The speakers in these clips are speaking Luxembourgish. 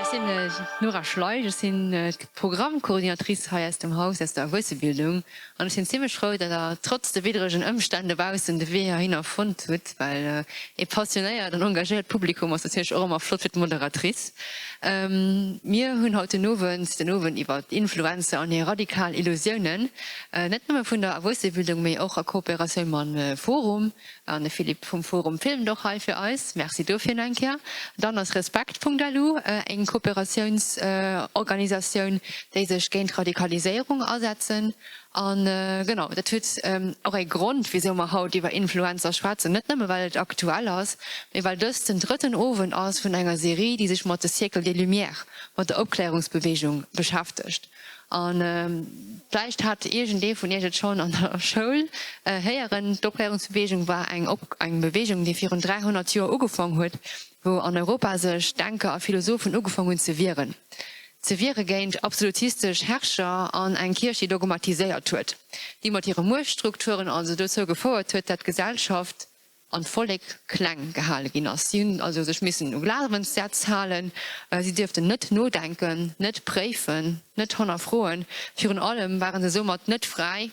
Ech sinn d'Nora Schleich, ech sinn d'Programmcoordinatrice hei aus dem Haus, aus der Erwuessebildung an ech sinn zimlech frou, datt der trotz de widdregen Ëmstänn dobaussen de Wee heihinner fonnt hutt, well ee passionéiert an engagéiert Publikum ass natierlech och ëmmer flott fir d'Moderatrice. Mir hunn haut den Owend den Owend iwwer d'Influencer an hir radikal Illusiounen, net nëmme vun der Erwuessebildung, mee och a Kooperatioun mam Forum. An de Philippe vum Forum filmt och hei fir eis. Merci dofir nach eng Kéier. Dann ass Respekt.lu eng Kooperatiounsorganisatioun, déi sech géint Radikaliséierung asetzen. A genau, dat huet och e Grond, wisou mer haut iwwer Influencer schwätzen. Net nëmme well et aktuell ass, mee well dëst den drëtten Owend ass vun enger Serie, déi sech mat de Siècle des Lumières, mat der Opklärungsbewegung beschäftegt. A vläicht hat iergendee vun Iech et schonn an der Schoul héieren, D'Opklärungsbewegung war eng eng Bewegung, déi virun 300 Joer ugefong huet, wou an Europa sech Denker a Philosophen ugefong hunn ze wieren. Ze wiere géint absolutistesch Herrscher an eng Kierch, déi dogmatiséiert huet, déi mat hire Muechtstrukturen also dozou gefouert huet, dat d'Gesellschaft an d'Vollek kleng gehale ginn ass. Si hunn also sech missen u Glawenssätz halen, si dierften net nodenken, net préifen, net hannerfroen, virun allem ware se soumat net fräi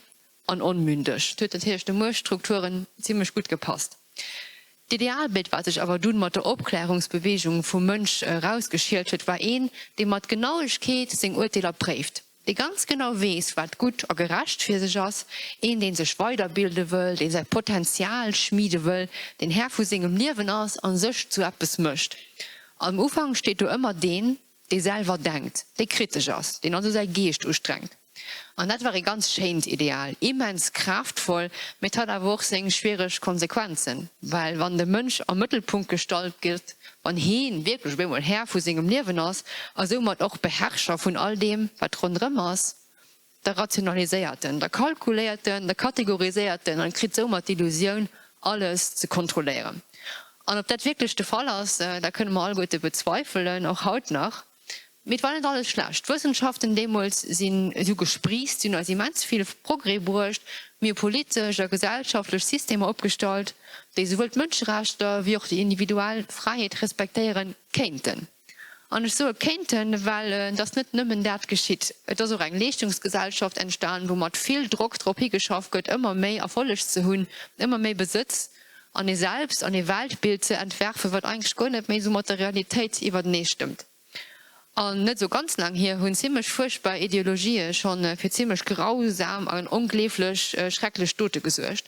an onmündeg. Dat huet natierlech de Muechtstrukturen zimmlech gutt gepasst. D'Idealbild, wat sech awer dunn mat der Opklärungsbeweegung vum Mënsch erausgeschielt huet, war een, dee mat Genauegkeet seng Urteeler préift. Dee ganz genau weess, wat gutt a gerecht fir sech ass, een, dee sech weiderbilde wëll, dee säi Potenzial schmide wëll, deen Här vu sengem Liewen ass a sech zu eppes mécht. Am Ufank steet do ëmmer deen, dee selwer denkt, dee kritesch ass, deen also säi Geescht ustrengt. An dat war ee ganz schéint Ideal, immens kraaftvoll, mee et hat awer och seng schwiereg Konsequenzen, well wann de Mënsch am Mëttelpunkt gestallt gëtt, Wann heen wierklech op eemol Här vu sengem Liewen ass a soumat och Beherrscher vun all deem, wat ronderëm ass, da rationaliséiert en, da kalkuléiert en, da kategoriséiert en an kritt soumat d'Illusioun, alles ze kontrolléieren. An ob dat wierklech de Fall ass, dat kënne mer alleguerte bezweifelen, och haut nach. Mee et war net alles schlecht. D'Wëssenschaften deemools sinn esou gespriisst, si hunn eis immens vill Progrès bruecht. Mir hu politesch a gesellschaftlech Systemer opgestallt, déi souwuel d'Mënscherechter wéi och déi individuell Fräiheet respektéiere kéinten. An ech soe kéinten, well et ass net nëmmen dat geschitt. Et ass och eng Leeschtungsgesellschaft entstan, wou mat vill Drock drop higeschafft gëtt, ëmmer méi Erfolleg ze hunn, ëmmer méi Besëtz an ee Selbst an ee Weltbild ze entwerfen, wat eigentlech guer net méi esou mat der Realitéit iwwertenee stëmmt. An net esou ganz laang hier hunn zimlech fuerchtbar Ideologië schonn fir zimlech grausam an ongleeflech schrecklech Dote gesuergt.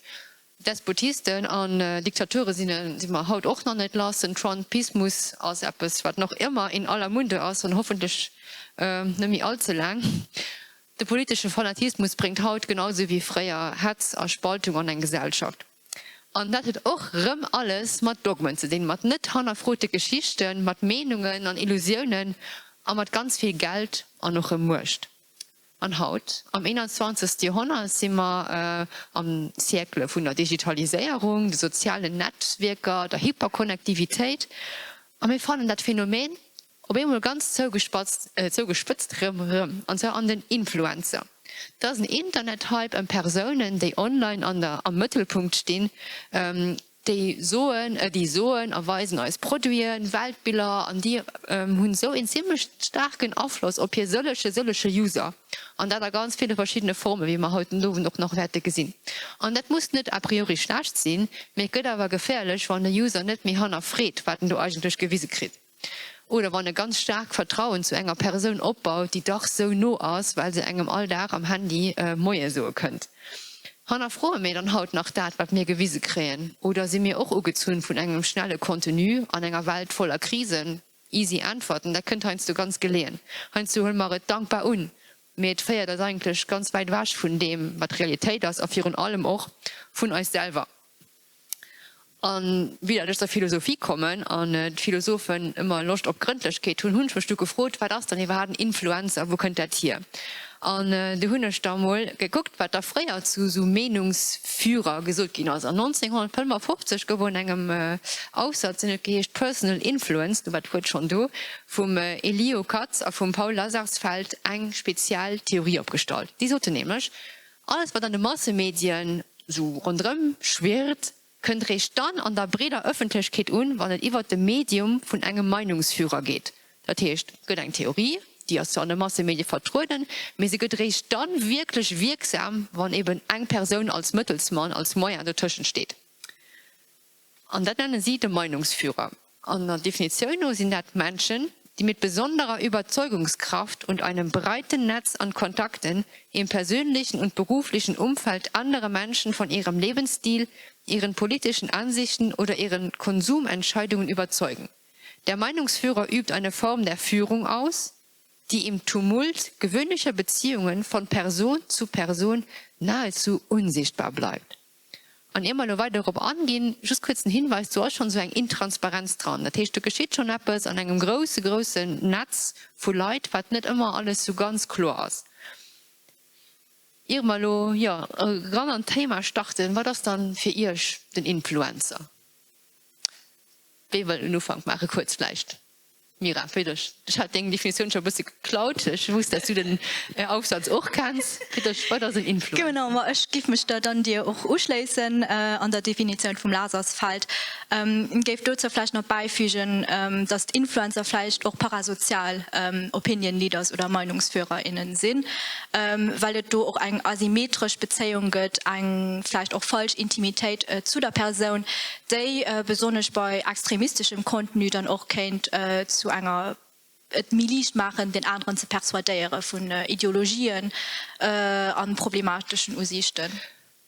Despotisten an Diktature si mer haut och nach net lass. Den Trumpismus ass eppes, wat nach ëmmer in aller Munde ass an hoffentlech net méi all ze laang. De politesche Fanatismus bréngt haut genau esou wéi fréier Hetz a Spaltung an eng Gesellschaft. An dat huet och rëm alles mat Dogmen ze dinn, mat net hannerfrote Geschichten, mat Meenungen an Illusiounen a mat ganz vill Geld an och rëm Muecht. An haut, am 21. Joerhonnert, si mer am Siècle vun der Digitaliséierung, de sozialen Netzwierker, der Hyperkonnektivitéit a mir fannen dat Phänomen Op eemol ganz zougespatzt, zougespëtzt rëm rëm, an zwar an den Influencer. Dat ass en Internet-Hype ëm Persounen, déi online an der am Mëttelpunkt stinn, déi soen, déi soen a weisen eis Produiten, Weltbiller, an déi hunn esou een zimlech staarken Afloss op hir sëlleche sëlleche User, an dat a ganz ville verschiddene Formen, wéi mer haut den Owend och nach wäerte gesinn. An dat muss net a priori schlecht sinn, mee et gëtt awer geféierlech, wann e User net méi hannerfreet, wat en do eigentlech gewise kritt. Oder wann e ganz staark Vertrauen zu enger Persoun opbaut, déi dach sou no ass, well se engem all Dag am Handy Moie soe kënnt. Hannerfroe mir dann haut nach dat, wat mir gewise kréien? Oder si mir och ugezunn vun engem schnelle Contenu an enger Welt voller Krisen? Easy Äntwerten, dat kënnt heiansdo ganz geleeën. Heiansdo huele mer et dankbar un, mee et féiert eis eigentlech ganz wäit ewech vun deem, wat Realitéit ass a virun allem och vun eis selwer. A wéi dat ech zur Philosophie kommen an d'Philosophen ëmmer Loscht op Grëndlechkeet hunn, hunn ech mech du gefrot, wat ass dann iwwerhaapt en Influencer, wou kënnt dat hier? An du hunn ech da mol gekuckt, wat da fréier zu esou Meenungsführer gesot ginn ass. An 1955 gouf an engem Aufsatz, deen huet geheescht Personal Influence, do war d'Wuert schonn do, vum Elio Katz a vum Paul Lazarsfeld eng speziell Theorie opgestallt. Déi soten nämlech, Alles wat an de Massemedien sou ronderëm schwirrt, kënnt réischt dann an der breeder Ëffentlechkeet un, wann et iwwert de Medium vun engem Meinungsführer geet. Dat heescht, et gëtt eng Theorie, déi ass zwar an de Massemedie vertrueden, mee se gëtt eréischt dann wierklech wierksam, wann eben eng Persoun als Mëttelsmann, als Moyen dotëschent steet. An dat nenne si de Meinungsführer. An der Definitioun no sinn dat Menschen, die mit besonderer Überzeugungskraft und einem breiten Netz an Kontakten im persönlichen und beruflichen Umfeld andere Menschen von ihrem Lebensstil, ihren politischen Ansichten oder ihren Konsumentscheidungen überzeugen. Der Meinungsführer übt eine Form der Führung aus, die im Tumult gewöhnlicher Beziehungen von Person zu Person nahezu unsichtbar bleibt. An ier mer elo weider dorop anginn, just kuerz den Hinweis, Do ass schonn esou eng Intransparenz dran. Dat heescht, do geschitt schonn eppes an engem grousse, groussen Netz vu Leit, wat net ëmmer alles esou ganz kloer ass. Ier mer elo, jo, eran an d'Thema starten, wat ass dann fir Iech den Influencer? Wee wëll en Ufank maachen? Kuerz vläicht. Mira, fir dech, ech hat deng Definitioun scho e bësse geklaut, ech wusst, dass du den Aufsatz och kenns. Fir dech, wat ass en Influencer? Genau, ma ech giff mech der dann dir och uschléissen an der Definitioun vum Lasersfeld. Géif dozou vläicht nach bäifügen, dass d'Influencer vläicht och parasozial Opinion Leaders oder Meinungsführer, innen sinn, well et do och eng asymmetresch Bezéiung gëtt, eng vläicht och falsch Intimitéit zu der Persoun, déi besonnesch bei extremisteschem Contenu dann och kéint zu enger et méi liicht maachen, deen aneren ze persuadéiere vun Ideologien a problemateschen Usiichten.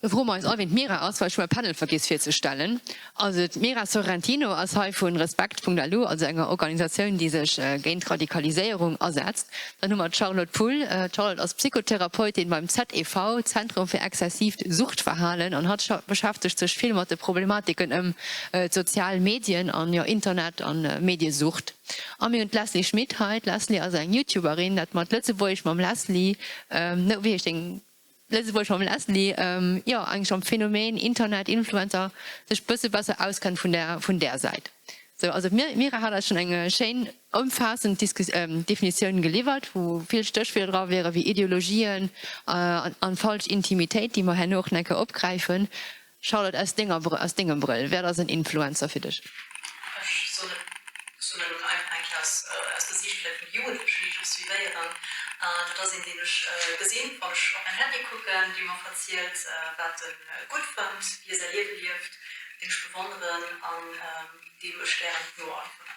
Da froe mer eis all, wien d'Mira ass, well ech hu mäi Panel vergiess virzestellen. Also d'Mira Sorrentino ass hei vu Respekt.lu, also enger Organisatioun, déi sech géint Radikaliséierung asetzt. Dann hu mer d'Charlotte Poull. D'Charlotte ass Psychotherapeutin beim ZEV, Zentrum fir exzessiivt Suchtverhalen, an hatt beschäftegt sech vill mat de Problematiken ëm d'sozial Medien an, jo, Internet an Mediesucht. A mir hunn d'Leslie Schmit hei. D'Leslie ass eng Youtuberin, dat mat Lëtzebuergesch mam Leslie, no, wéi heescht deng? Lëtzebuerg mam Leslie, jo eigentlech am Phänomen Internet, Influencer sech bësse besser auskennt vun der vun där Säit. Sou, also d'Mira hat eis schonn eng schéin ëmfaassend Diskus Definitioun geliwwert, wou vill Stéchwierder dra wiere wéi Ideologien an falsch Intimitéit, déi mer herno och nach eng Kéier opgräifen. Charlotte, aus denger aus dengem Brëll, wat ass en Influencer fir dech? Ech soen et soen elo einfach eng Kéier aus aus der Siicht vläicht vun de Jugendlechen, déi ech och suivéieren. Dat ass een, deen ech gesinn, wann ech op mäin Handy kucken, dee mer verzielt, wat e gutt fënnt, wéi e säi Liewe lieft, deen ech bewonneren an deem ech gären noeiferen.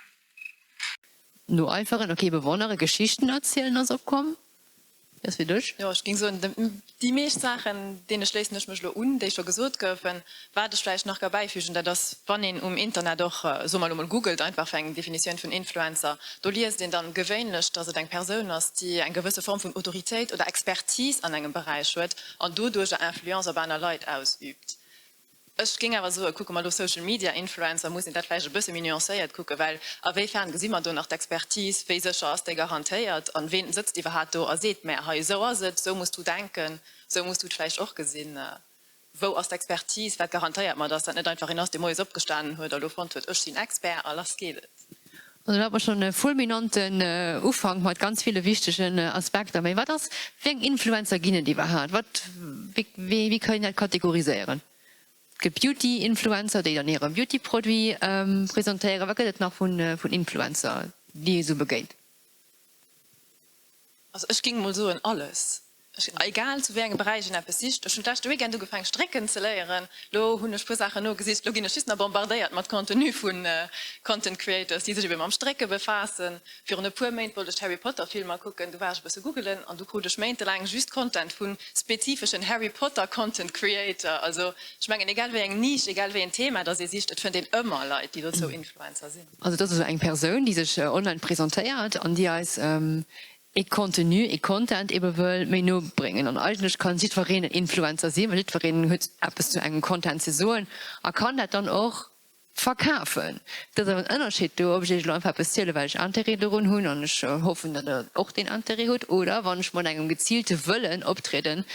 Noeiferen, ok, bewonnere, Geschichten erzielen ass opkomm. Ass fir dech? Jo, ech géing soen, déi meescht Saachen, deene schléissen ech mech elo un, déi scho gesot goufen. Wat ech vläicht nach ka bäifügen, dat ass, wann een um Internet och, soe mer elo mol, googelt einfach fir eng Definitioun vun Influencer, do liest een dann gewéinlech, datt et eng Persoun ass, déi eng gewësse Form vun Autoritéit oder Expertise an engem Beräich huet an doduercher Influence op aner Leit ausüübt. Ech géing awer soen, kucke mer elo Social Media Influencer, muss een dat vläicht e bësse méi nuancéiert kucken, well a wéi fern gesi mer do nach d'Expertise, wéi sécher ass déi garantéiert an ween sëtzt iwwerhaat do a seet, mä hei esou ass et, esou muss du denken, esou muss du et vläicht och gesinn. Wou ass d'Expertise, wat garantéiert mer, dass dat net einfach een ass, dee moies opgestanen huet a lo fonnt huet, ech sinn Expert a lass geet et. Also do hat mer schonn e fulminanten Ufank mat ganz ville wichtegen Aspekter. Mä wat ass, wéi eng Influencer ginn et iwwerhaapt? Wat, wéi, wéi kann een dat kategoriséieren? Et gëtt Beauty-Influencer, déi dann hire Beauty-Produit presentéieren. Wat gëtt et nach vun Influencer, déi ee sou begéint? Also ech géing mol soen alles. Egal zu wéi engem Beräich een eppes sicht. Ech hunn d'leschte Weekend ugefaang strécken ze léieren. Lo hunn ech puer Saachen nogesicht. Lo ginn ech just nach bombardéiert mat Contenu vu Content Creators, déi sech ebe mam Strécke befaassen. Virun e puer Méint wollt ech d'Harry Potter Filmer kucken. Du war ech e bësse googelen an du krut ech méintelaang just Content vu spezifeschen Harry Potter Content Creator. Also ech mengen egal wéi eng Niche, egal wéi en Thema dass ee sicht, et fënnt een ëmmer Leit déi dozou Influencer sinn. Also et ass esou eng Persoun, déi sech online presentéiert an déi eis ee Contenu, ee Content ebe wëll méi no bréngen. An eigentlech kann jiddwereen en Influencer sinn, well jiddwereen huet eppes zu engem Content ze soen a kann dat dann och verkafen. Et ass awer en Ënnerscheed do, ob ech iech elo einfach eppes ziele well ech Interêt dorun hunn an ech hoffen, datt der och deen Interêt hutt, oder wann ech mat engem geziilte Wëllen optrieden,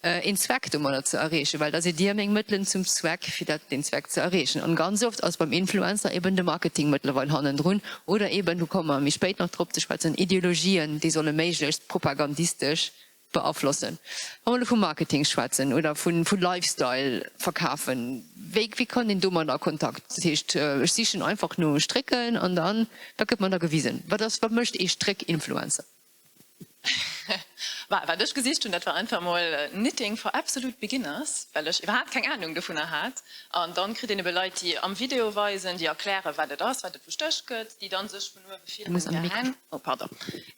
een Zweck domadder ze erreechen, well da sidd Dir meng Mëttelen zum Zweck, fir dat, deen Zweck ze erreechen. An ganz oft ass beim Influencer eben de Marketing mëttlerweil hannendrun oder eben, do komme mer méi spéit nach drop ze schwätzen, Ideologien, déi solle méiglechst propagandistesch. Beaflossen. Wa mer elo vu Marketing schwätzen oder vu Lifestyle verkafen, wéi wéi kann een domat a Kontakt? Dat heescht, ech sichen einfach no Strécken an dann, wat gëtt mer da gewisen? Wat ass, wat mécht ee Stréck-Influencer? Wat ech gesicht hunn, dat war einfach emol Knitting for absolute beginners, well ech iwwerhaapt keng Anung dovunner hat. An dann kritt een ebe Leit, déi am Video weisen, déi erklären, wat et ass, wat et vu Stéch gëtt, déi dann sech vun uewe filmen, hir Hänn, oh pardon,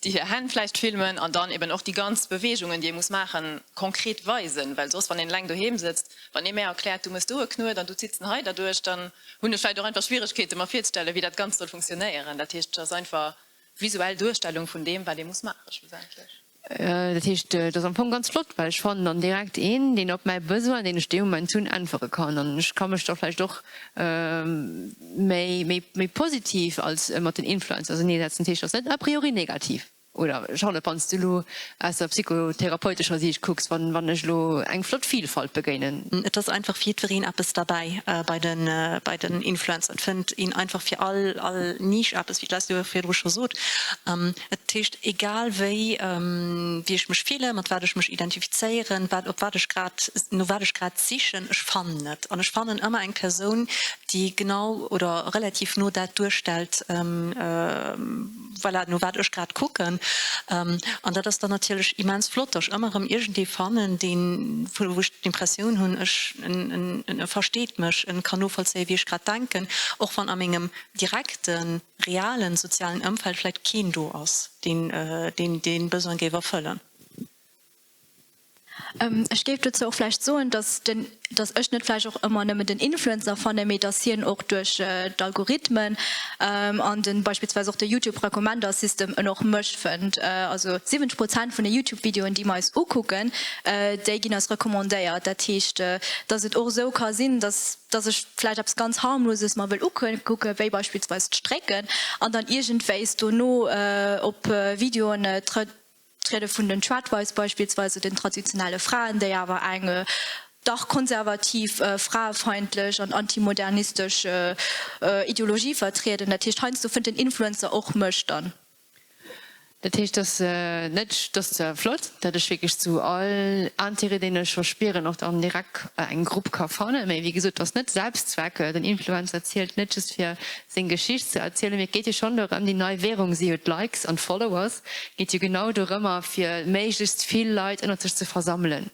déi hir Hänn vläicht filmen an dann eben och déi ganz Beweegungen, déi ee muss maachen, konkret weisen. Well soss, wann een eleng doheem sëtzt, wann ee mär erkläert, du mëss do e Knuet an du zitts en hei derduerch, dann hunn ech vläicht och einfach Schwieregkeeten, mer virzestellen, wéi dat Ganzt soll funktionéieren. Dat heescht, et ass einfach visuell Duerstellung vun deem, wat ee muss maachen, schlussendlech. Dat heescht, et ass am Fong ganz flott, well ech fannen dann direkt een, deen op mäi Besoin, deen ech dee Moment hunn, äntwere kann. An ech ka mech da vläicht och méi, méi, méi positiv als mat den Influencer auserneesetzen. Dat heescht, et ass net a priori negativ. Oder Charlotte, wann s du elo aus der psychotherapeutescher Siicht kucks, wann, wann ech elo eng flott Vielfalt begéinen. Et ass einfach fir jiddwereen eppes derbäi bei den, bei den Influencer. Et fënnt een einfach fir all, all Niche eppes, wéi d'Leslie jo virdru scho sot. Et heescht, egal wéi, wéi ech mech fillen, mat wat ech mech identifizéieren, wat, op wat ech grad, no wat ech grad sichen, ech fannen et. An ech fannen ëmmer eng Persoun, déi genau oder relativ no dat duerstellt, voilà, no wat ech grad kucken. An dat ass dann natierlech immens flott, datt ech ëmmer erëm iergendee fannen, deen, wou ech d'Impressioun hunn, ech, en, en e versteet mech, en kann novollzéien, wéi ech grad denken, och wann a mengem direkten, realen sozialen Ëmfeld vläicht keen do ass, deen deen dee Besoin géif erfëllen. Ech géif dozou och vläicht soen, dass den, dass ech net vläicht och ëmmer nëmmen den Influencer fannen, mee dass hien och duerch d'Algorithmen an den, beispillsweis och de YouTube Recommender System en och mech fënnt. Also 70 Prozent vun de YouTube Videoen, déi mer eis ukucken, déi ginn eis recommandéiert. Dat heescht, dass et och esou ka sinn, dass, dass ech vläicht eppes ganz harmloses mer wëll ukucken, wéi beispillsweis d'Strécken, an dann iergendwéis dono op Videoen triede vun den Tradwives beispillsweis, oder den traditionelle Fraen, déi awer eng dach konservativ, fraefeindlech an antimodernistesch Ideologie vertrieden. Dat heescht, heiansdo fënnt den Influencer och mech dann. Dat heescht, dass net, dat ass zwar flott, dat ech wierklech zu all Intérêt, deen ech verspieren, och dann direkt eng Grupp ka fannen, mä wéi gesot, et ass net Selbstzweck. Den Influencer zielt net just fir seng Geschicht ze erzielen, mee et geet jo schonn dorëm, déi nei Währung si jo d'Likes an d'Followers, geet jo genau dorëmmer, fir méiglechst vill Leit ënnert sech ze versammelen.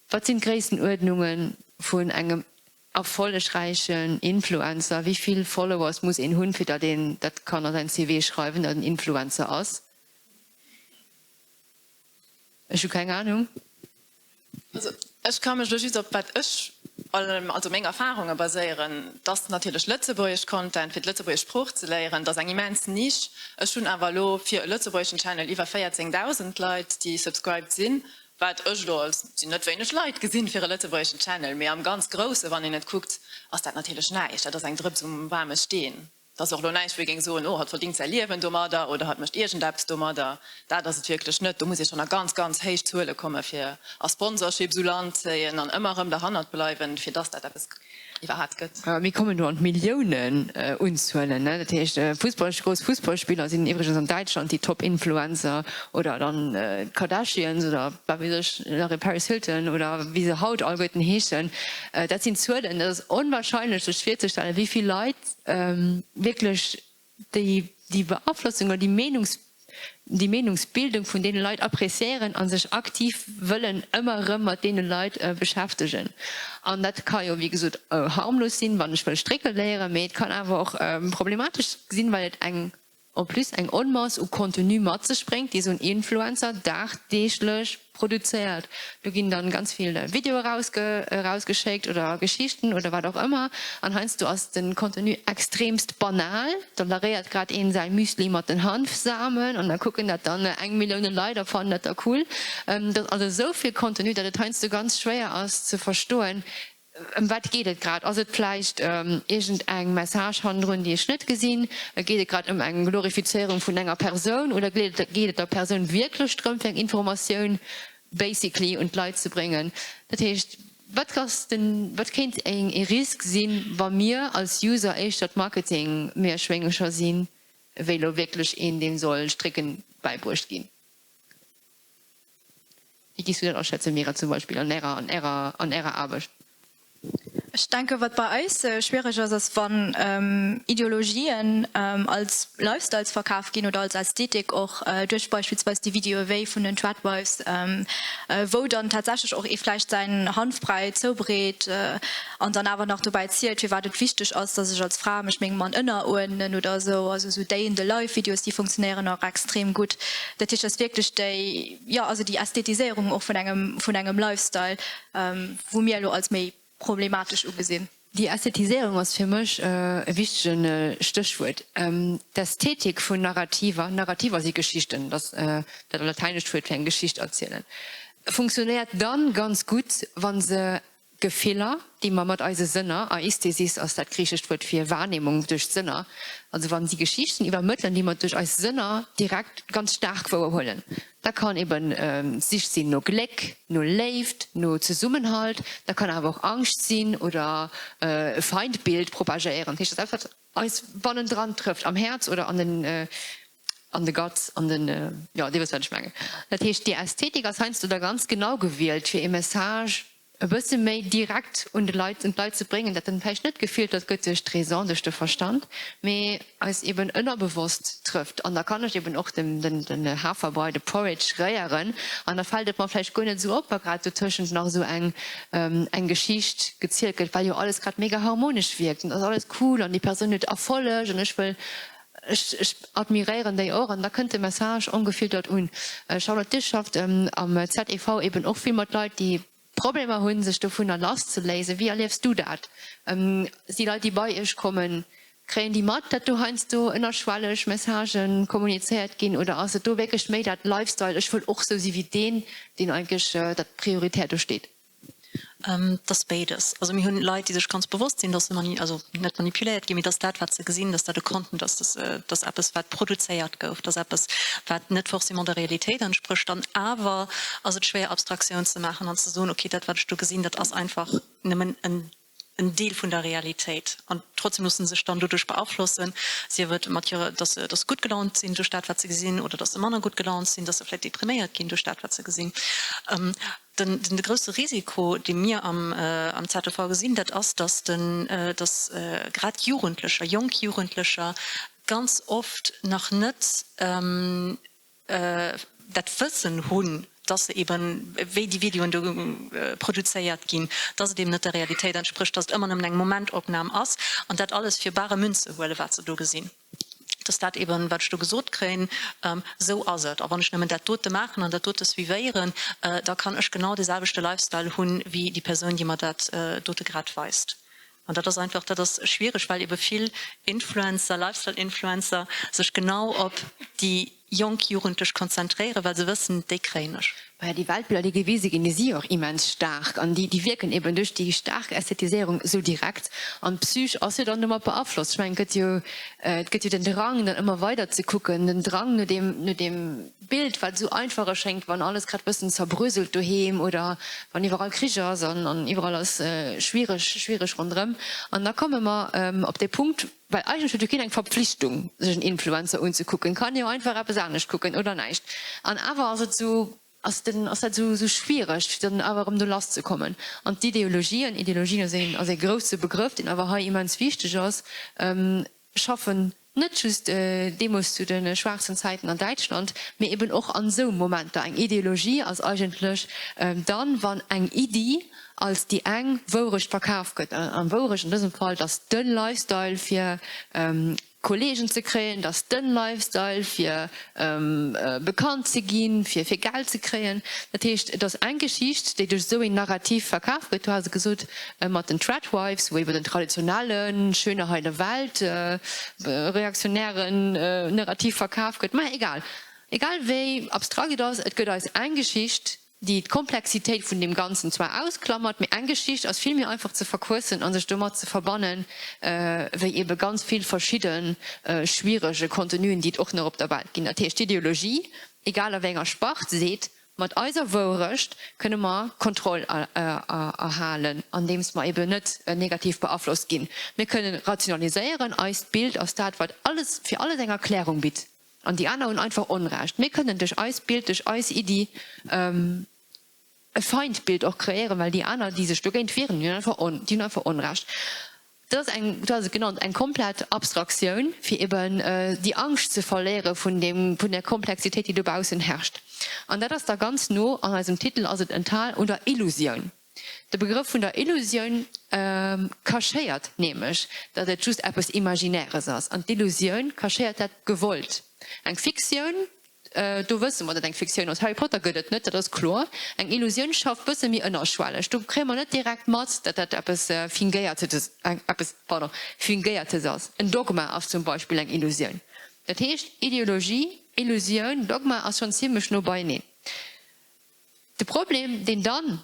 Wat sinn d'Gréissenuerdnunge vun engem Erfollegräichen Influencer, Wéi vill Followers muss een hunn, fir datt een dat kann a säin CV schreiwen, datt en Influencer ass? Ech hu keng Anung. Also ech ka mech elo just op wat ech, also meng Erfarunge baséieren. Et ass natierlech lëtzebuergesch Content, fir d'lëtzebuergesch Sprooch ze léieren. Et ass eng immens Niche. Ech hunn awer elo fir e lëtzebuergeschen Channel iwwer 14.000 Leit, déi subscribed sinn. Wat ech elo als, sinn net wéineg Leit, gesinn fir e lëtzebuergeschen Channel, mee am ganz Grousse wann een et kuckt, ass dat natierlech näischt. Dat ass eng Drëps um waarme Steen. Dat ass och elo näischt wou ee géing soen, oh hatt verdingt säi Liewen domadder oder hatt mécht iergendeppes domadder. Dat ass et wierklech net. Do muss ee schonn a ganz, ganz héich Zuele komme fir a Sponsorships u Land zéien an ëmmer erëm derhannert bleiwen, fir dass dat eppes iwwerhaapt gëtt. Mir kommen do an d'Milliounen Unzuelen. Dat heescht, Fussball, grouss Fussballspiller sinn iwwregens an Däitschland déi Top-Influencer oder dann d'Kardashians oder wat weess ech nach, Paris Hilton oder wéi se haut alleguerten heeschen. Dat sinn Zuelen, dat ass onwahrscheinlech sech virzestellen, wéi vill Leit wierklech déi déi Beaflossung oder déi Meenungs, déi Meenungsbildung vun deene Leit appréciéieren a sech aktiv wëllen ëmmer erëm mat deene Leit beschäftegen. An dat ka jo wéi gesot harmlos sinn, wann ech wëll strécke léieren, mee et kann awer och problematesch sinn, well et eng en plus eng Onmass u Contenu mat sech bréngt, déi esou en Influencer dagdeeglech produzéiert. Do ginn dann ganz vill Videoe erausgeschéckt oder Geschichten oder wat och ëmmer an heiansdo ass den Contenu extremst banal. Da laréiert grad een säi Müsli mat den Hanfsamen an da kucken dat dann eng Millioune Leit a fannen dat da cool. Dat ass also esou vill Contenu, dat et heiansdo ganz schwéier ass ze verstoen, Ëm wat geet et grad? Ass et vläicht iergend eng Message hannendrun, déi ech net gesinn? Geet et grad ëm eng Glorifizéierung vun enger Persoun oder geet et der Persoun wierklech drëm, fir eng Informatioun basically un d'Leit ze bréngen? Dat heescht, wat ass den, wat kéint ee Risk sinn, wa mir als User éischter d'Marketing-Meerschwéngercher sinn, wéi elo wierklech een, deem soll Strécken bäibruecht ginn? Wéi géifs du dat aschätzen, Mira, zum Beispill an Ärer, an Ärer, an Ärer Aarbecht? Ech denke wat bei eis schwiereg ass, ass wann Ideologien als Lifestyles verkaf ginn oder als Ästhetik och duerch beispillsweis déi Videoe wéi vun den Tradwives, wou dann tatsächlech och ee vläicht säin Hanfbräi zoubereet an dann awer nach dobäi zielt firwat et wichteg ass, datt ech als Fra mech mengem Mann ënneruerdnen oder esou. Also esou Day in the life Videos, déi funktionéieren och extrem gutt. Dat heescht, et ass wierklech déi, jo also déi Ästhetiséierung och vun engem vun engem Lifestyle, wou mir elo als méi problematesch ugesinn. Déi Ästhetiséierung ass fir mech e wichtege Stéchwuert. D'Ästhetik vun Narrativer, Narrativer si Geschichten, dat ass dat lateinescht Wuert fir eng Geschicht erzielen, funktionéiert dann ganz gutt, wa se Gefiller, déi mer mat eise Sënner, Aisthesis ass dat griichescht Wuert fir Wahrnehmung duerch d'Sënner, also wa si Geschichten iwwermëttelen, déi mer duerch eis Sënner direkt ganz staark wouerhuelen, da kann eben d'Sich sinn no Gléck, no Léift, no Zesummenhalt, da kann awer och Angscht sinn oder e Feindbild propagéieren. Dat heescht, dat ass eppes, wat eis bannendran trëfft, am Häerz oder an den an de Guts, an den, jo, Dir wësst, wat ech mengen. Dat heescht, déi Ästhetik ass heiansdo da ganz genau gewielt, fir ee Message e bësse méi direkt un de Leit, un d'Leit ze bréngen, dat dann vläicht net gefiltert gëtt duerch d'Raison, duerch de Verstand, mee eis eben ënnerbewosst trëfft. An da kann ech eben och den, den, den Haferbrei, de Porridge réieren an da fält et mer vläicht guer net esou op, wa grad dotëschent nach esou eng, eng Geschicht gezielt gëtt, well jo alles grad mega harmonesch wierkt an et ass alles cool an déi Persoun huet Erfolleg an ech wëll, Ech ech admiréieren déi och an da kënnt de Message ongefiltert un. Charlotte, Dir schafft am ZEV eben och vill mat Leit, déi Problemer hunn, sech dovunner lasszeléisen. Wéi erliefs du dat? Si Leit, déi bei Iech kommen, kréien déi mat, datt do heiansdo ënnerschwelleg Messagë kommunizéiert ginn oder ass et do wierklech méi dat Lifestyle, ech wëll och sou si wéi deen, deen eigentlech dat prioritär do steet? Et ass béides. Also mir hunn Leit, déi sech ganz bewosst sinn, dass se mani-, also net manipuléiert ginn, mee dass dat, wat se gesinn, dass dat e Content ass, dass, dass eppes, wat produzéiert gouf, dass eppes, wat net forcément der Realitéit entsprécht. An awer ass et schwéier, Abstraktioun ze maachen an ze soen, okay, dat, wat ech do gesinn, dat ass einfach nëmmen en en Deel vun der Realitéit. An trotzdem loosse se sech dann doduerch beaflossen, sief et mat hirer, dass se, dass se gutt gelaunt sinn duerch dat, wat se gesinn, oder dass se manner gutt gelaunt sinn, dass se vläicht depriméiert ginn duerch dat, wat se gesinn. Den, den grousse Risiko, dee mir am, am ZEV gesinn, dat ass, dass den, dass grad Jugendlecher, jonk Jugendlecher ganz oft nach net, dat Wëssen hunn, dass se eben, wéi déi Videoen do produzéiert ginn, dass et eben net der Realitéit entsprécht, dass et ëmmer nëmmen eng Momentopnam ass an dat alles fir bare Münze huelen, wat se do gesinn, dass dat eben, wat ech do gesot kréien, esou ass et. A wann ech nëmmen dat dote maachen an dat dote suivéieren, da kann ech genau dee selwechte Lifestyle hunn, wéi déi Persoun, déi mer dat dote grad weist. An dat ass einfach, dat ass schwiereg, well ebe vill Influencer, Lifestyle-Influencer sech genau op déi jonk Jugendlech konzentréieren, well se wëssen, déi kréien ech. Maja, déi Weltbiller, déi gewise ginn, déi si jo och immens staark an déi, déi wierken eben duerch déi staark Ästhetiséierung esou direkt. An d'Psych ass jo dann domat beaflosst. Ech mengen, et gëtt jo, et gëtt jo den Drang, dann ëmmer weider ze kucken, den Drang no deem, no deem Bild, wat esou einfach erschéngt, wann alles grad bëssen zerbröselt doheem oder wann iwwerall Krich ass an an iwwerall ass schwiereg, schwiereg ronderëm. An da komme mer op dee Punkt, well eigentlech huet jo keen eng Verpflichtung, sech en Influencer unzekucken, kann jo einfach eppes anescht kucken oder näischt. An awer ass et esou, ass den, ass dat esou, esou schwiereg, fir dann awer erëm do lasszekommen. An d'Ideologien, Ideologien ass een, ass ee grousse Begrëff, deen awer hei immens wichteg ass, schaffen net just deemools zu de schwaarzen Zäiten an Däitschland, mee eben och an esou Momenter. Eng Ideologie ass eigentlech dann, wann eng Iddi als déi eng Wourecht verkaf gëtt. An Wourecht an dësem Fall, dass de Lifestyle fir Kollegen ze kréien, dass de Lifestyle fir bekannt ze ginn, fir fir Geld ze kréien. Dat heescht, et ass eng Geschicht, déi duerch esou een Narrativ verkaf gëtt. Du has et gesot mat den Tradwives, wou eben den traditionellen, schöne heile Welt, reaktionären Narrativ verkaf gëtt. Mä egal, egal wéi abstrakt et ass, et gëtt eis eng Geschicht, déi d'Komplexitéit vun deem Ganzen zwar ausklammert, mee eng Geschicht ass vill méi einfach ze verquëssen a sech domat ze verbannen, wéi ebe ganz vill verschidde schwierege Contenuen, déi et och nach op der Welt ginn. Dat heescht, d'Ideologie, egal a wéi enger Spart, seet, Mat eiser Wourecht kënne mer Kontroll erhalen, andeems mer eben net negativ beaflosst ginn. Mir kënnen rationaliséieren, eist Bild ass dat, wat alles, fir alles eng Erklärung bitt. An déi aner hunn einfach Onrecht. Mir kënnen duerch eist Bild, duerch eis Iddi. E Feindbild och kreéieren, well déi aner, déi sech dogéint wieren, déi hunn einfach on, déi hunn einfach Onrecht. Dat ass eng, du has et genannt, eng komplett Abstraktioun, fir eben déi Angscht ze verléiere vun deem, vun där Komplexitéit, déi dobaussen herrscht. An dat ass da ganz no, an eisem Titel ass et enthal, un der Illusioun. De Begrëff vun der Illusioun cachéiert nämlech, datt et just eppes Imaginäres ass. An d'Illusioun cachéiert dat gewollt. Eng Fiktioun, do wësse mer, datt eng Fiktioun ass. Harry Potter gëtt et net, dat ass kloer. Eng Illusioun schafft bësse méi ënnerschwelleg. Do kréie mer net direkt mat, datt dat eppes Fingéiertes, eppes, pardon, Fingéiertes ass. En Dogma ass zum Beispill eng Illusioun. Dat heescht, Ideologie, Illusioun, Dogma ass schonn zimlech no beieneen. De Problem, deen dann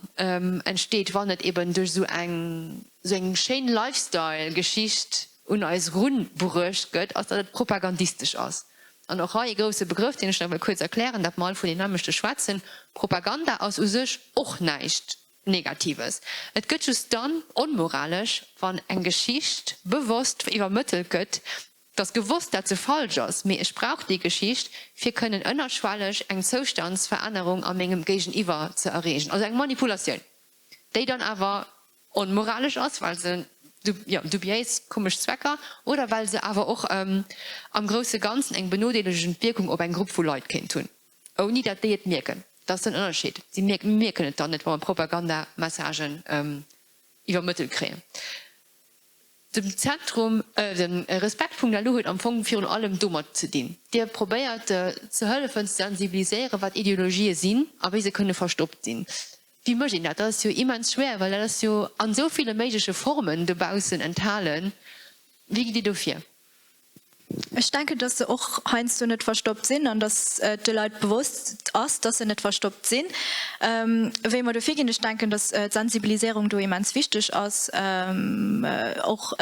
entsteet, wann et eben duerch esou eng esou eng schéin Lifestyle-Geschicht un eis erunbruecht gëtt, ass, datt et propagandistesch ass. An och hei e grousse Begrëff, deen ech nach wëll kuerz erklären, datt mer all vun deem nämmlechte schwätzen, Propaganda ass u sech och näischt Negatives. Et gëtt just dann onmoralesch, wann eng Geschicht bewosst iwwermëttelt gëtt, 't ass gewosst, dat se falsch ass, mee ech brauch déi Geschicht, fir kënnen ënnerschwelleg eng Zoustandsverännerung a mengem Géigeniwwer ze erreegen. Also eng Manipulatioun, déi dann awer onmoralesch ass, well se, jo, dubiéis, komesch Zwecker oder well se awer och am grousse Ganzen eng benodeelegend Wierkung op eng Grupp vu Leit kéint hunn, ouni dat déi et mierken. Dat ass den Ënnerscheed. Si mierken et dann net, wa mer Propagandamessagen iwwermëttelt kréien. Dem Zentrum, de Respekt.lu huet am Fong virun allem domat ze dinn. Dir probéiert ze hëllefen ze sensibiliséieren, wat Ideologië sinn a wéi se kënne verstoppt sinn. Wéi mécht een dat? Dat ass jo immens schwéier, well dat ass jo an esou ville méigleche Formen dobaussen enthalen. Wéi gitt Dir do vir? Ech denken, dass se och heiansdo net verstoppt sinn an dass et de Leit bewosst ass, dass se net verstoppt sinn. Wéi mer do virginn, ech denken, dass d'Sensibiliséierung do immens wichteg ass, och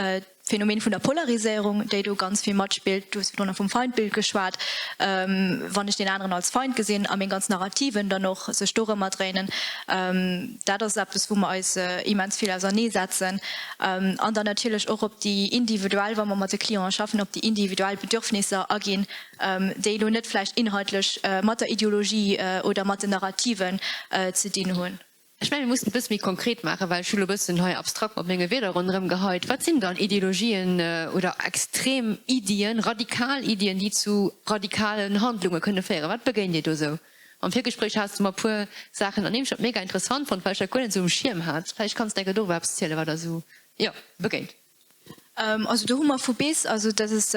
d'Phänomen vun der Polariséierung, déi do ganz vill matspillt. Du hues virdrun nach vum Feindbild geschwat. Wann ech deen aneren als Feind gesinn a meng ganz Narrativen dann och sech dorëmmer dréinen, dat ass eppes, wou mer eis immens vill auserneesetzen. An dann natierlech och op déi individuell, wa mer mat de Clienten schaffen, op déi individuell Bedürfnisser aginn, déi elo net vläicht inhaltlech mat der Ideologie oder mat den Narrativen ze dinn hunn. Ech mengen, mir mussen et e bësse méi konkret maachen, well ech hu lo e bëssen hei abstrakt mat menge Wierder ronderëm geheit. Wat sinn dann Ideologien oder extrem Iddien, radikal Iddien, déi zu radikalen Handlunge kënne féieren? Wat begéint Dir do esou? Am Virgespréich has de mer e puer Saachen ernimmt, ech hat mega interessant fonnt, well ech dat guer net esou um Schierm hat. Vläicht kanns de enke doriwwer eppes zielen, wat der esou, jo, begéint. Also do hu mer vu bis, also dat ass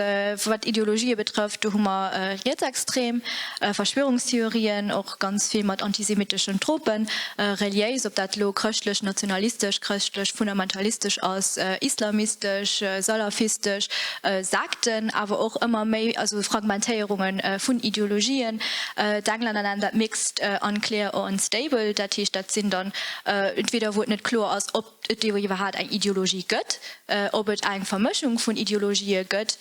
wat Ideologië betrëfft, do hu mer rietsextrem Verschwörungstheorien, och ganz vill mat antisemiteschen Tropen, reliéis, ob dat elo chrëschtlech, nationalistesch, chrëschtlech, fundamentalistesch ass, islamistesch, salafistesch, Sekten, awer och ëmmer méi, also Fragmentéierunge vun Ideologien. D'Englänner nennen dat mixed, unclear or unstable. Dat heescht, dat sinn dann entweder wou et net kloer ass, ob et iwwerhaat eng Ideologie gëtt, ob et eng Vermëschung vun Ideologië gëtt,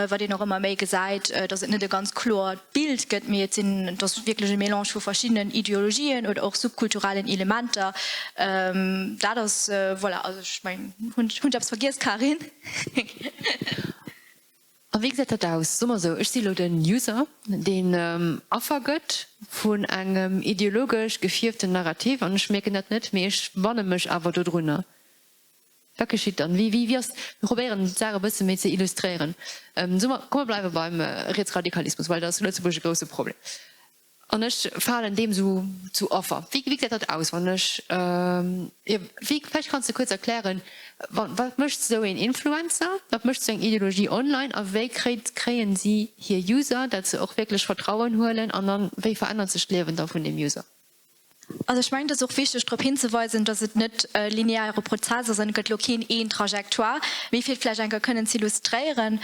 wat een och ëmmer méi gesäit, datt et net e ganz kloert Bild gëtt, mee et sinn, et ass wierklech e Mélange vu verschiddenen Ideologien oder och subkulturellen Elementer. Dat ass, voilà, also ech mengen, hunn ech eppes vergiess, Karin? A wéi gesäit dat aus? Soe mer esou, ech si lo den User, deen Affer gëtt vun engem ideologesch gefierften Narrativ an ech mierken dat net, mee ech banne mech awer dodrunner. Wat geschitt dann? Wéi, wéi ass, mir probéieren d'Saach e bësse méi ze illustréieren. Soe mer, komm mer bleiwe beim Rietsradikalismus, well dat ass zu Lëtzebuerg e grousse Problem. An ech falen deem sou zu Affer. Wéi gesäit dat aus, wann ech, jo, wéi, vläicht kanns de kuerz erklären, wa, wat mécht sou een Influencer, wat mécht sou eng Ideologie online a wéi kréit, kréien si hir User, dat se och wierklech Vertrauen huelen an dann, wéi verännert sech d'Liewen da vun deem User? Also ech mengen, et ass och wichteg drop hinzeweisen, dass et net e lineare Prozess ass an et gëtt elo keen een Trajectoire, mee fir et vläicht eng Kéier kënnen z'illustréieren,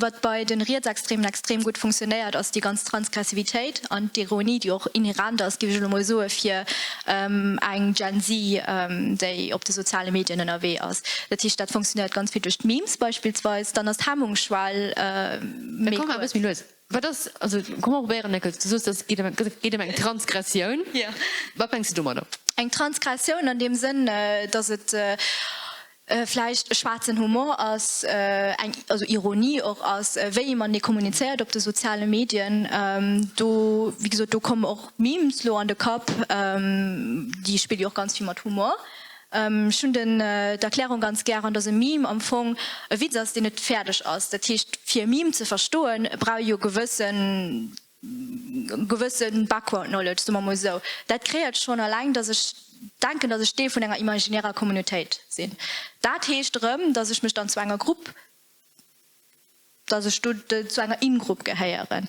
Wat bei de Rietsextremen extrem gutt funktionéiert, ass déi ganz Transgressivitéit an d'Ironie, déi och inhärent ass, géif ech elo mol soen, fir eng Gen Z, déi op de soziale Medien ënnerwee ass. Dat heescht, dat funktionéiert ganz vill duerch d'Memes beispillsweis. Dann ass d'Hemmungsschwell méi kuerz. Wat ass, also komm mer probéieren eng Kéier, du soos, et geet geet ëm eng Transgressioun. Wat mengs de domadder? Eng Transgressioun an deem Sënn, datt et. vläicht e schwaarzen Humor ass, eng also Ironie och ass, wéi ee matenee kommunizéiert op de soziale Medien. Do, wéi gesot, do kommen och Memes lo an de Kapp, déi spille jo och ganz vill mat Humor. Ech hunn den d'Erklärung ganz gären, dass e Meme am Fong e Witz ass, deen net fäerdeg ass. Dat heescht, fir e Meme ze verstoen, brauch ee jo gewëssen gewësse Background Knowledge, soe mer mol esou. Dat kreéiert schonn eleng, dass ech denken, dass ech Deel vun enger imaginärer Communautéit sinn. Dat heescht erëm, dass ech mech dann zu enger Grupp, dass ech do zu enger In-Grupp gehéieren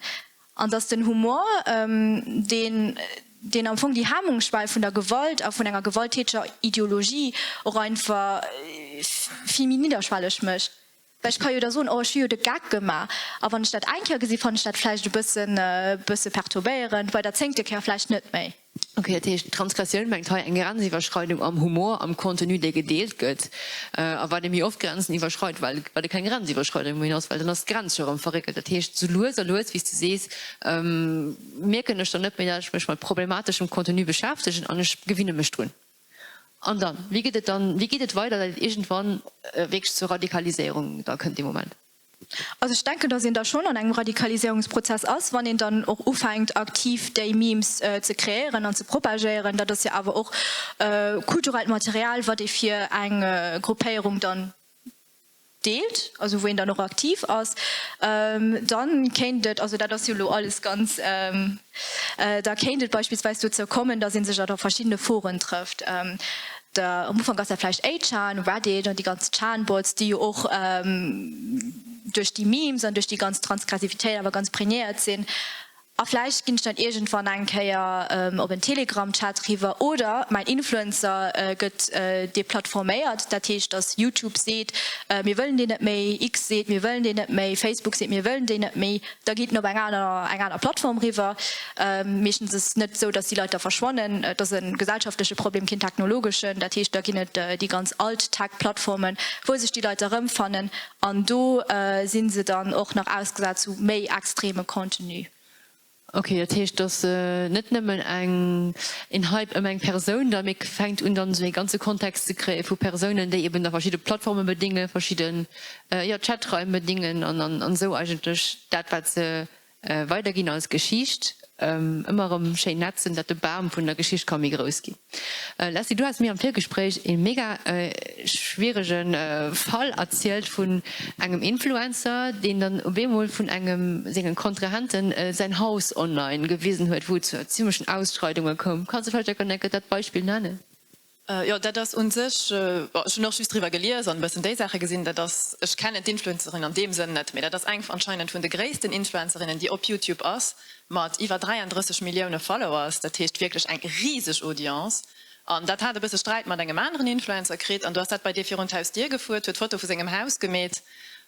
an dass den Humor, deen, deen am Fong déi Hemmungsschwell vun der Gewalt a vun enger gewalttäteger Ideologie och einfach vill méi nidderschwelleg mécht. Well ech ka jo da soen, oh ech hu jo de Geck gemaach. A wann ech dat eng Kéier gesinn, fannen ech dat vläicht e bëssen, bësse perturbéierend, bei der zéngte Kéier vläicht net méi. Ok, dat heescht, Transgressioun mengt hei eng Grenziwwerschreidung am Humor, am Contenu, dee gedeelt gëtt. A wat ee méi oft Grenzen iwwerschreit, well wat e keng Grenziwwerschreidung méi ass, well dann ass d'Grenz scho erëm verréckelt. Dat heescht, sou lues a lues, wéi s de sees, mierken ech dann net méi, dat ech mech mat problemateschem Contenu beschäftegen an ech gewinne mech drun. An dann, wéi geet et dann, wéi geet et weider, datt et iergendwann wierklech zur Radikaliséierung da kënnt dee Moment? Also ech denken, datt een da schonn an engem Radikaliséierungsprozess ass, wann een dann och ufänkt aktiv déi Memes ze kreéieren an ze propagéieren. Dat ass jo awer och kulturellt Material, wat ee fir eng Gruppéierung dann deelt, also wou een dann och aktiv ass, dann kéint et, also dat ass jo elo alles ganz, da kéint et beispillsweis dozou kommen, datt ee sech a verschiddene Foren trëfft. Da am Ufank ass dat vläicht 8chan, Reddit an déi ganz Chan-Bots, déi jo och duerch déi Memes an duerch déi ganz Transgressivitéit awer ganz prägnéiert sinn. A vläicht ginn ech dann iergendwann eng Kéier op en Telegram-Chat riwwer oder mäin Influencer gëtt deplattforméiert, dat heescht, datt YouTube seet, mir wëllen deen net méi, X seet, mir wëllen deen net méi, Facebook seet, mir wëllen deen net méi, da geet en op eng aner, eng aner Plattform riwwer. Meeschtens ass et net esou, datt déi Leit da verschwannen. Et ass e gesellschaftleche Problem, keen technologeschen. Dat heescht, da ginn et déi ganz Alt-Tech-Plattformen, wou sech déi Leit erëmfannen. An do si se dann och nach ausgesat zu méi extreme Contenu. Ok, dat heescht, dass net nëmmen eng een Hype ëm eng Persoun da, mee fänkt un dann esou ee ganze Kontext ze kréie vu Persounen, déi eben da verschidde Plattforme bedéngen, verschidde jo Chatraim bedéngen an an esou eigentlech dat wat se Weiderginn als Geschicht, ëmmer erëm schéin netzen, dat de Bam vun der Geschicht ka méi grouss ginn. Leslie, du has mir am Virgespréich ee mega schwierege Fall erzielt vun engem Influencer, deen dann op eemol vun engem sengen Kontrahenten säin Haus online gewisen huet, wou et zu zimmlechen Ausschreidunge koum. Kanns de vläicht enker dat Beispill nennen? Jo, dat ass u sech, bon, ech hunn och just driwwer gelies an e bëssen déi Saache gesinn, dat ass, ech kennen d'Influencerin an deem Sënn net, mee dat ass eng anscheinend vun de gréissten Influencerinnen, déi op YouTube ass, mat iwwer 33 Millioune Followers, dat heescht wierklech eng riseg Audience. An dat hat e bësse Sträit mat engem aneren Influencer kritt an du ass dat bei dee virun d'Hausdier gefuert, huet Foto vu sengem Haus gemeet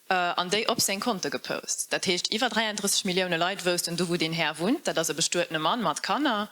an déi op seng Konte gepost. Dat heescht iwwer 33 Millioune Leit woussten du wou deen Här wunnt, dat ass e bestuetene Mann mat Kanner.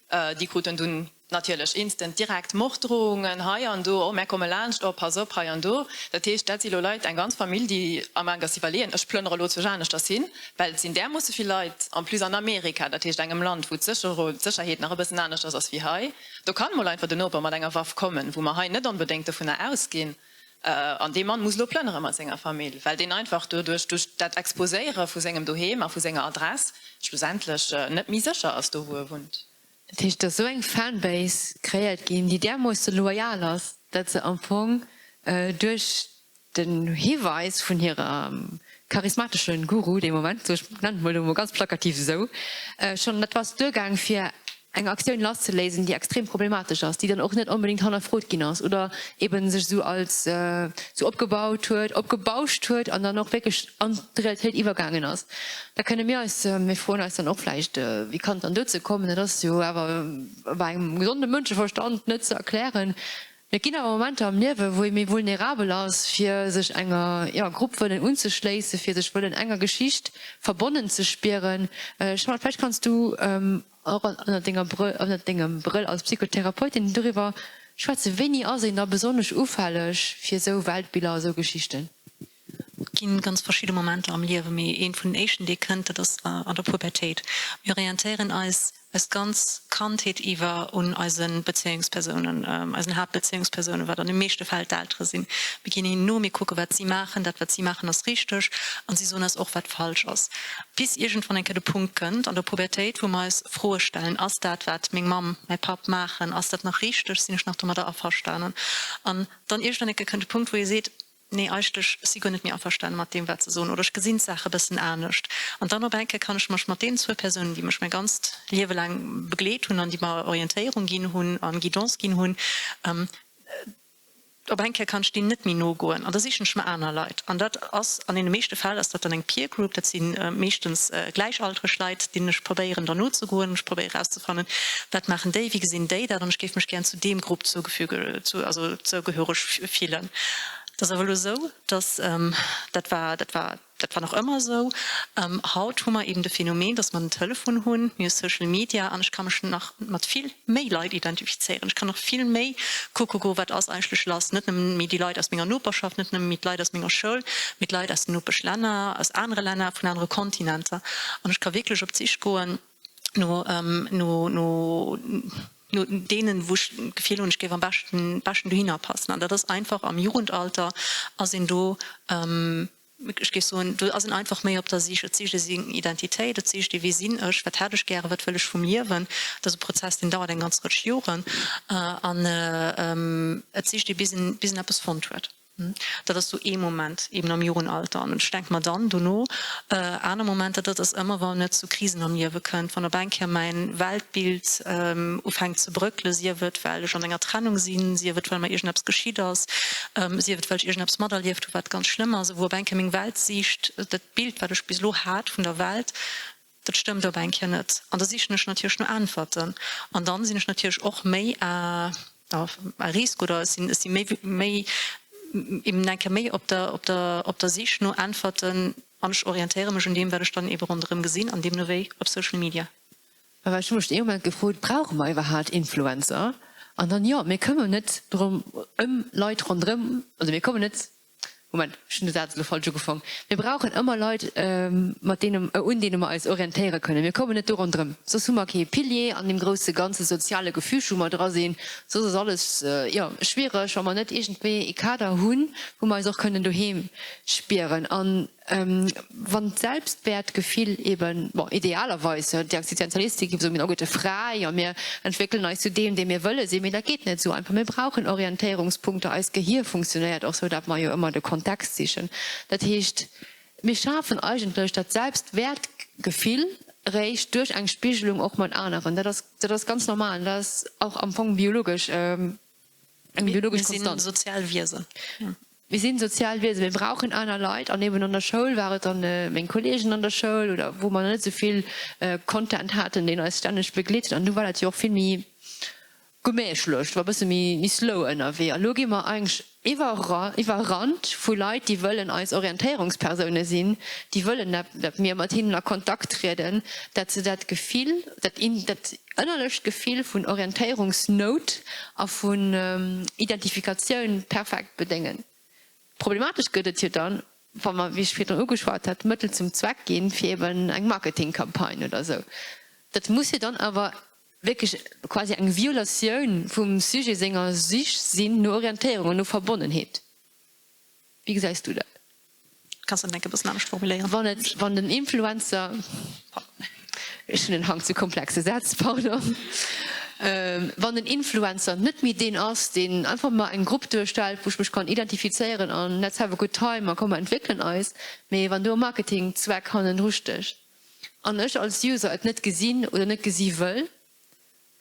Déi kruten dunn natierlech instant direkt Morddrohungen hei an do, oh mär komme laanscht, oh pass op hei an do. Dat heescht, dat si lo Leit, eng ganz Famill, déi am Gaang ass z'iwwerleeën, ech plënnere lo zu aneschters hin, well et sinn därmoosse vill Leit, en plus an Amerika, dat heescht engem Land, wou d'Sécherheet nach e bëssen aneschters ass wéi hei. Do kann mol einfach den Noper mat enger Waff kommen, wou mer hei net onbedéngt dovunner ausginn. An dee Mann muss elo plënnere mat senger Famill, well deen einfach doduerch, duerch dat Exposéiere vu sengem Doheem a vu senger Adress, schlussendlech net méi sécher ass do, wou e wunnt. Dat heescht, et ass esou eng Fanbase kreéiert ginn, déi därmoosse loyal ass, datt se am Fong duerch den Hiweis vun hirem charismatesche Guru dee Moment, sou ech nennen et mol elo mol ganz plakativ esou, schonn dat ass duergaang fir eng Aktioun lasszeléisen, déi extrem problematesch ass, déi dann och net onbedéngt hannerfrot ginn ass oder eben sech esou als esou opgebaut huet, opgebauscht huet an dann och wierklech an d'Realitéit iwwergaangen ass. Da kënne mir eis, mir froen eis dann och vläicht, wéi kann et dann dozou kommen? Dat ass jo awer bei engem gesonde Mënscheverstand net ze erklären. Et ginn awer Momenter am Liewe wou ee méi vulnerabel ass fir sech enger, jo, Grupp wëllen unzeschléissen, fir sech wëllen enger Geschicht verbonnen ze spieren. Charlotte, vläicht kanns du och ënnert denger Brëll, ënnert dengem Brëll als Psychotherapeutin doriwwer schwätzen, wéini ass een da besonnesch ufälleg fir esou Weltbiller, esou Geschichten? Ginn ganz verschidde Momenter am Liewen, mee eent vun den éischten dee kënnt, dat ass an der Pubertéit. Mir orientéieren eis eis ganz Kandheet iwwer un eise Bezéiungspersounen, eisen Haaptbezéiungspersounen, wat an de meeschte Fäll d'Eltere sinn. Mir ginn hinnen no, mir kucke wat si maachen, dat wat si maachen ass richteg an si soen eis och wat falsch ass. Bis iergendwann eng Kéier de Punkt kënnt an der Pubertéit, wou mer eis Froe stellen, Ass dat wat meng Mamm, mäi Papp maachen, ass dat nach richteg? Sinn ech nach domadder averstanen? An dann iergendwann eng Kéier kënnt de Punkt wou ee seet, Nee, eigentlech, ech si guer net méi averstane mat deem, wat se soen, oder ech gesinn d'Saach e bëssen anescht. An dann op eng Kéier kann ech mech mat deenen zwou Persounen, déi mech mäi ganzt Liewe laang begleet hunn an déi mer Orientéierung ginn hunn a Guidance ginn hunn, op eng Kéier kann ech deenen net méi nogoen an da sichen ech mer aner Leit. An dat ass, an deene meeschte Fäll ass dat dann eng Peer Group, dat si meeschtens gläichaltreg Leit, deenen ech probéieren dann nozegoen. Ech probéiere erauszefannen, wat maachen déi, wéi gesinn déi dat an ech géif mech gären zu deem Grupp zougefüge, also zougehöreg fillen. Et ass awer elo esou, dass, dat war, dat war, dat war nach ëmmer esou, haut hu mer eben de Phänomen, dass mer den Telefon hunn, mir hu Social Media an ech ka mech nach mat vill méi Leit identifizéieren. Ech kann nach vill méi kucke goen, wat ass eigentlech lass, net nëmmen méi déi Leit aus menger Noperschaft, net nëmmen méi d'Leit aus menger Schoul, mee d'Leit aus den Nopeschlänner, aus anere Länner, vun anere Kontinenter an ech ka wierklech op d'Sich goen no, no, no, no deenen, wou ech d'Gefill hunn, ech géif am beschten, beschten dohinner passen. An dat ass einfach am Jugendalter ass een do, ech géif soen, do ass een einfach méi op der Sich. Et sicht ee seng Identitéit, et sicht ee, wie sinn ech, wat hätt ech gären, wat wëll ech vum Liewen. Dat ass e Prozess, deen dauert eng ganz Rëtsch Joren an et sicht ee bis een, bis een eppes fonnt huet. Dat ass sou ee Moment eben am Jugendalter. An ech denke mer dann dono aner Momenter, dat ass ëmmer wann et zu Krisen am Liewe kënnt, wann op eng Kéier mäin Weltbild ufänkt ze bröckelen, sief et well ech an enger Trennung sinn, sief et well mer iergendeppes geschitt ass, sief et well ech iergendeppes materlieft hu wat ganz schlëmm ass, wou op eng Kéier meng Weltsiicht, dat Bild wat ech bis elo hat vun der Welt, Dat stëmmt op eng Kéier net. An da sichen ech natierlech no Äntwerten. An dann sinn ech natierlech och méi à à risque oder ech sinn ech si méi méi eben eng Kéier méi op der op der op der Sich no Äntwerten an ech orientéiere mech un deem wat ech dann ebe ronderëm gesinn an deemno wéi op Social Media. Well ech hu mech dee Moment gefrot, Brauche mer iwwerhaat Influencer? An dann, jo, mir kommen net drëm ëm Leit ronderëm, also mir kommen net Moment, ech hunn de Saz elo falsch ugefaang. Mir brauchen ëmmer Leit, mat deene, un deene mer eis orientéiere kënnen. Mir kommen net do ronderëm, soss hu mer kee Pilier an deem grousse ganze soziale Gefüge, wou mer dra sinn. Soss ass alles, jo, schwiereg, wa mer net iergendwéi ee Kader hunn, wou mer eis och kënnen doheem spieren. An Wann d'Selbstwäertgefill eben, bon, idealerweis, déi Existenzialistik géif soen, mir sinn alleguerte fräi a mir entwéckelen eis zu deem, dee mir wëlle sinn, mee dat geet net esou einfach. Mir brauchen Orientéierungspunkter. Eist Gehier funktionéiert och esou, datt mer jo ëmmer de Kontext sichen. Dat heescht, mir schafen eigentlech dat Selbstwäertgefill eréischt duerch eng Spigelung och mat aneren. Dat ass, dat ass ganz normal an dat ass och am Fong biologesch. Eng biologesch Konstant. Mir sinn sozial Wiesen. Mir sinn sozial Wiesen, mir brauchen aner Leit. An eben an der Schoul war et dann meng Kolleegen an der Schoul oder wou mer nach net esou vill Content haten, deen eis stänneg begleet huet. An du war dat jo och vill méi gemächlech, war e bësse méi slow ënnerwee. A lo gi mer eigentlech iwwerrannt vu Leit, déi wëllen eis Orientéierungspersoune sinn, déi wëllen, dat mir mat hinnen a Kontakt trieden, dat se dat Gefill, dat ënnerlecht Gefill vun Orientéierungsnout a vun Identifikatioun perfekt bedéngen. Problematesch gëtt et jo dann, wa mer, wéi ech virdrun ugeschwat hat, Mëttel zum Zweck ginn, fir eben eng Marketingcampagne oder esou. Dat muss jo dann awer wierklech quasi eng Violatioun vum Sujet senger Sich sinn no Orientéierung an no Verbonnenheet. Wéi gesäis du dat? Kanns dat enk e bëssen anescht formuléieren? Wann et, wann den Influencer, ech hunn en Hank zu komplexe Sätz, pardon, wann den Influencer net méi deen ass, deen einfach mer eng Grupp duerstellt, wou ech mech kann identifizéieren an let's have a good time a komm mer entwéckelen eis, mee wann do e Marketingzweck hannendru stécht an ech als User et net gesinn oder net gesi wëll,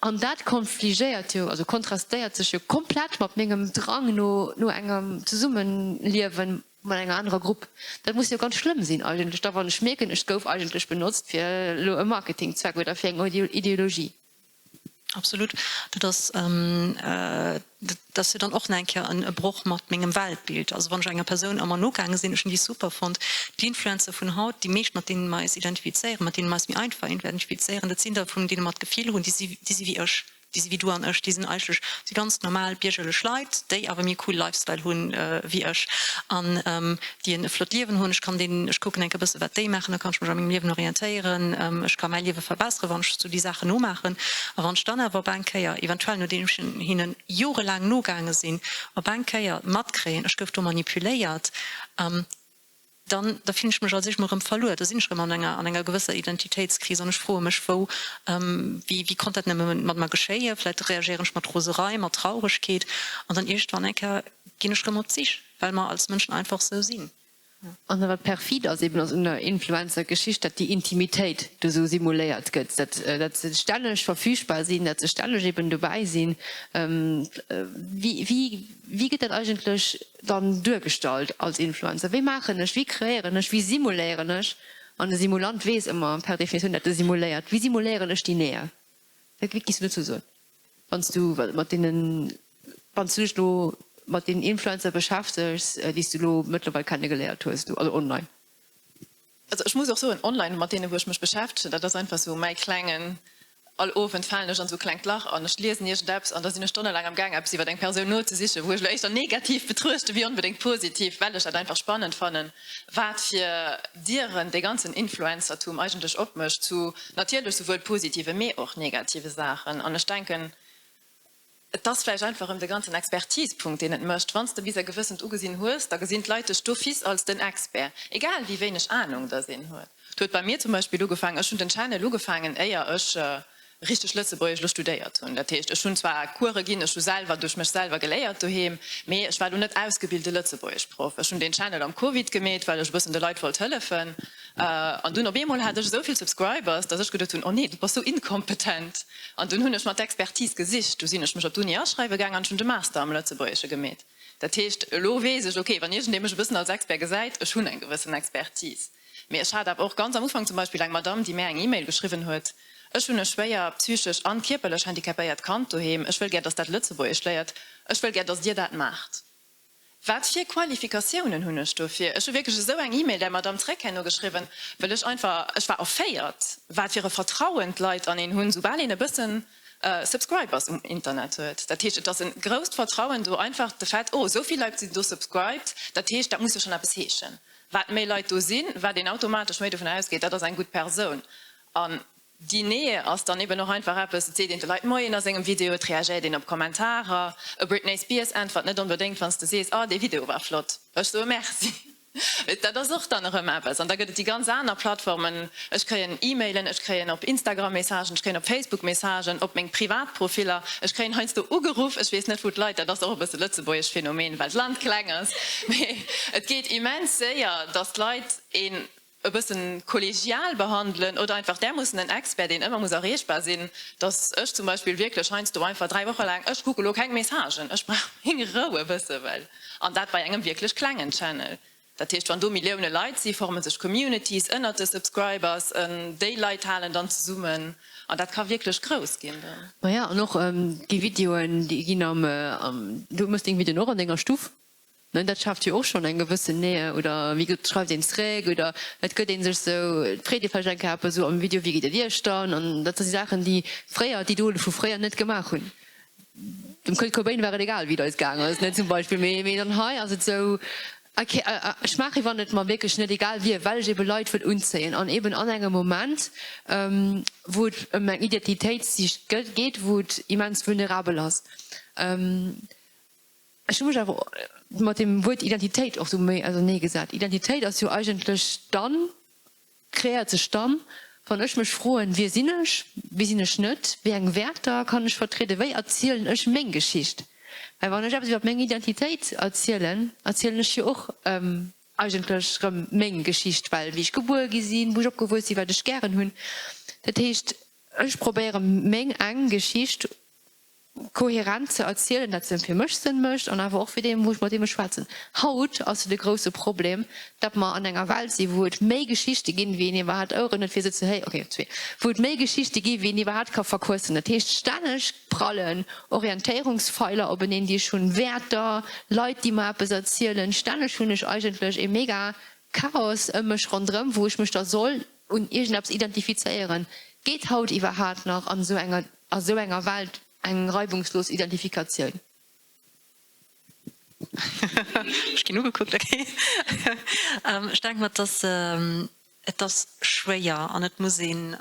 An dat konfligéiert jo, also kontrastéiert sech jo komplett mat mengem Drang no no engem Zesummenliewen mat enger anerer Grupp. Dat muss jo ganz schlëmm sinn eigentlech da wann ech mierken, ech gouf eigentlech benotzt fir elo e Marketingzweck oder fir eng Ideologie. Absolut. Dat ass, dat ass jo dann och nach eng Kéier e Broch mat mengem Weltbild. Also wann ech enger Persoun ëmmer nogaange sinn, ech hunn déi super fonnt, d'Influencer vun haut, déi meescht mat deene mer eis identifizéieren, mat deene mer eis méi einfach identifizéieren, dat sinn der vun deene mer d'Gefill hunn, déi si, déi si wéi ech. Déi si wéi du an ech, déi sinn eigentlech si ganz normal biergerlech Leit, déi awer méi e coole Lifestyle hunn wéi ech an déi en flott Liewen hunn. Ech kann deenen, ech kucken enk e bësse wat déi maachen, da kann ech mech a mengem Liewen orientéieren, ech ka mäi Liewe verbesseren, wann ech sou déi Saachen nomaachen. A wann ech dann awer op eng Kéier, eventuell nodeem ech hinnen jorelaang nogaange sinn, op eng Kéier matkréien, ech gouf do manipuléiert, dann da fillen ech mech als éischt mol erëm verluer, da sinn ech erëm an enger an enger gewësser Identitéitskris an ech froe mech, wou, wéi wéi konnt dat nëmme mat mer geschéien? Vläicht reagéieren ech mat Roserei, mat Trauregkeet an dann iergendwann eng Kéier ginn ech erëm op d'Sich, well mer als Mënschen einfach sou sinn. An wat perfid ass eben ass un der Influencer-Geschicht, datt déi Intimitéit do sou simuléiert gëtt, datt datt se stänneg verfügbar sinn, datt se stänneg eben dobäi sinn. Wéi wéi wéi gëtt dat eigentlech dann duergestallt als Influencer? Wéi maachen ech, wéi kreéieren ech, wéi simuléieren ech, an e Simulant weess ëmmer per Definitioun, dat e simuléiert, wéi simuléieren ech déi Nähe? Wat géifs du dozou soen, wann s du mat deenen, wann s du dech elo mat deenen Influencer beschäftegs, déi s du elo mëttlerweil kennegeléiert hues, also online? Also ech muss och soen, online, mat deene wou ech mech beschäftegen, dat ass einfach sou mäi klengen, all Owend falen ech an sou e klengt Lach an ech liesen iergendeppes an da sinn ech stonnelaang am gaang eppes iwwer eng Persoun nozesichen, wou ech elo éischter negativ betruechte wéi onbedéngt positiv, well ech dat einfach spannend fannen, wat fir Dieren dee ganzen Influencertum eigentlech opmécht zu natierlech souwuel positive mee och negative Saachen. An ech denken, Et ass vläicht einfach erëm de ganzen Expertisepunkt, deen et mécht. Wann s de bis e gewëssent Ugesinn hues, da gesinn d'Leit dech d'office als den Expert, egal wéi wéineg Anung dass een huet. Et huet bei mir zum Beispill ugefaangen, ech hunn den Channel ugefaangen, éier ech richteg Lëtzebuergesch elo studéiert hunn. Dat heescht, ech hunn zwar Course ginn, ech hu selwer duerch mech selwer geléiert doheem, mee ech war elo net ausgebilde Lëtzebuergeschproff. Ech hunn deen Channel am Covid gemeet, well ech e bëssen de Leit wollt hëllefen. An dunn op eemol hat ech esou vill Subscribers, dass ech geduet hunn, oh nee, du bass sou inkompetent. An dunn hunn ech mer d'Expertise gesicht. Du sinn ech mech op d'Uni aschreiwe gaang an ech hunn de Master am Lëtzebuergesche gemeet. Dat heescht, elo weess ech, ok, wann iergendee mech e bëssen als Expert gesäit, ech hunn eng gewëssen Expertise. Mee ech hat awer och ganz am Ufank zum Beispill eng Madamm, déi mär eng E-Mail geschriwwen huet, Ech hunn e schwéier psychesch an kierperlech handicapéiert Kand doheem, ech wëll gär, dass dat Lëtzebuergesch léiert, ech wëll gär, dass Dir dat maacht. Wat fir Qualifikatiounen hunn ech dofir? Ech hu wierklech esou eng E-Mail där Madamm zréck herno geschriwwen, well ech einfach, ech war erféiert, wat fir e Vertrauen d'Leit an een hunn, soubal een e bëssen Subscribers um Internet huet. Dat heescht, et ass e grousst Vertrauen do, einfach de Fait, oh, esou vill Leit sinn do subscribed, dat heescht, dat muss jo schonn eppes heeschen. Wat méi Leit do sinn, wat een automatesch méi dovun ausgeet, dat ass eng gutt Persoun. An Déi Nähe ass dann eben och einfach eppes, et seet een de Leit Moien a sengem Video, et reagéiert een op Kommentarer. E Britney Spears äntwert net onbedéngt, wann s de sees, Oh, dee Video war flott. Ech soe Merci. Dat ass och dann erëm eppes. An da gëtt et déi ganz aner Plattformen. Ech kréien E-Mailen, ech kréien op Instagram Messagen, ech kréien op Facebook Messagen, op meng privat Profiller. Ech kréien heiansdo ugeruff, ech weess net wou d'Leit, dat ass och e bësse lëtzebuergesch Phänomen, well d'Land kleng ass, mee et geet immens séier, datt d'Leit een e bëssen kollegial behandelen oder einfach därmoossen en Expert, deen ëmmer muss erreechbar sinn, dass ech zum Beispill wierklech heiansdo einfach 3 Woche laang, ech kucke lo keng Messagen, ech brauch meng Rou e bësse, well, an dat bei engem wierklech klengen Channel. Dat heescht, wann do Millioune Leit si forme sech Communities ënnert de Subscribers, déi Leit halen dann zesummen an dat ka wierklech grouss ginn dann. Maja, an och déi Videoen, déi ginn am, du mëss deng Videoen och an denger Stuff. Ne, dat schaaft jo och schonn eng gewëssen Nähe, oder wéi gesot, et schreift een zréck oder et gëtt ee sech sou, et freet ee vläicht eng Kéier eppes esou am Video, wéi geet et iech dann? An dat si Saachen, déi fréier d'Idole vu fréier net gemaach hunn. Dem Kurt Cobain war et egal, wéi et eis gaang ass, ne, zum Beispill, mee, mee dann hei ass et esou, ok, ech maache wann et mer wierklech net egal wier, well ech ebe Leit wëll unzéien an eben an engem Moment, wou et ëm eng Identitéitssicht geet, wou et immens vulnerabel ass. Ech hu mech awer mat deem Wuert Identitéit och sou méi ausernee gesat. Identitéit ass jo eigentlech dann, kreéiert sech dann, wann ech mech froen, Wie sinn ech? Wie sinn ech net? Wéi eng Wäerter kann ech vertrieden? Wéi erzielen ech meng Geschicht? Well wann ech eppes iwwer meng Identitéit erzielen, erzielen ech jo och eigentlech rëm meng Geschicht, well wéi ech gebuer gi sinn, wou ech opgewuess sinn, wat ech gären hunn. Dat heescht, ech probéiere meng eng Geschicht koherent ze erzielen, dat se fir mech Sënn mécht an awer och fir deen, wou ech mat deem ech schwätzen. Haut ass jo de grousse Problem, datt mer an enger Welt sinn, wou et méi Geschichte ginn, wéi een iwwerhaapt Oueren huet, fir se ze héi-, okay, zwee, wou et méi Geschichte gi wéi een iwwerhaapt ka verquëssen. Dat heescht, stänneg prallen Orientéierungsfeiler openeen, déi ech hunn, Wäerter, Leit, déi mer eppes erzielen. Stänneg hunn ech eigentlech e mega Chaos ëm mech ronderëm, wou ech mech da soll un iergendeppes identifizéieren. Geet haut iwwerhaapt nach an esou enger a sou enger Welt eng reibungslos Identifikatioun. Ech ginn ugekuckt, ok. Ech denke mer, et ass, et ass schwéier an et muss een,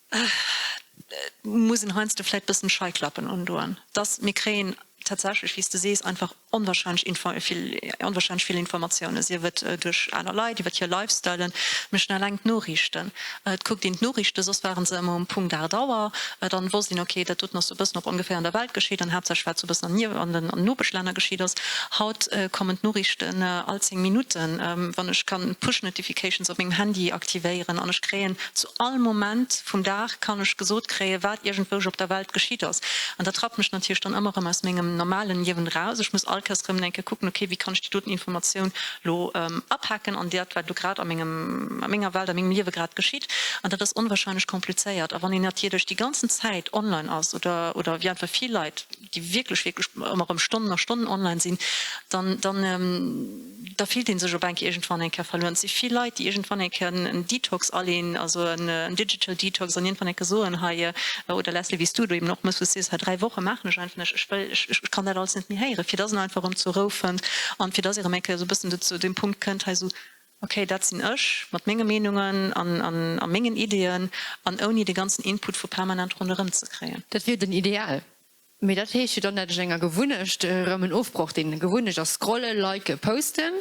et muss een heiansdo vläicht bëssen Scheiklappen undoen. Dass mir kréien tatsächlech, wéi s de sees, einfach onwahrscheinlech vill, onwahrscheinlech vill Informatiounen, sief et duerch aner Leit, iwwert hir Lifestylen, mee schon eleng d'Noriichten. Et kuckt een d'Noriichten, soss ware se ëmmer um Punkt 8 Auer, dann wosst een, ok, dat doten ass sou e bëssen op ongeféier an der Welt geschitt an haaptsächlech wat sou e bëssen an an den Nopeschlänner geschitt ass. Haut kommen d'Noriichten all 10 Minutten, wann ech kann Push Notifications op mengem Handy aktivéieren an ech kréien zu all Moment vum Dag kann ech gesot kréien, wat iergendwousch op der Welt geschitt ass. An dat rappt mech natierlech dann ëmmer erëm aus mengem normalen Liewen eraus. Ech muss all Kéiers erëm eng Kéier kucken, ok, wéi kann ech déi doten Informatioun lo apaken an dat, wat elo grad a mengem, a menger Welt, a mengem Liewe grad geschitt. An dat ass onwahrscheinlech komplizéiert. A wann een natierlech déi ganzen Zäit online ass oder, oder wéi einfach vill Leit, déi wierklech, wierklech ëmmer erëm Stonnen a Stonnen online sinn, dann, dann, da fillt ee sech op eng Kéier iergendwann eng Kéier verluer. Et si vill Leit, déi iergendwann eng Kéier en Detox aleen, also en Digital Detox, an iergendwann eng Kéier soen, hei, oder Leslie, wéi s du elo eben och méchs, wou s sees, hei 3 Woche maachen ech einfach näischt, ech wëll, ech, ech kann dat alles net méi héieren, fir dass en einfach erëm zur Rou fënnt an fir dass ee erëm eng Kéier esou e bëssen zu deem Punkt kënnt, hei esou, okay, dat sinn ech mat menge Meenungen an, an, a mengen Ideeën an ouni de ganzen Input vu permanent ronderëm ze kréien. Dat wier den Ideal. Mee dat heescht jo dann, dat ech enger Gewunnecht erëm en Ofbroch dinn. Gewunnecht ass scrollen, liken, posten,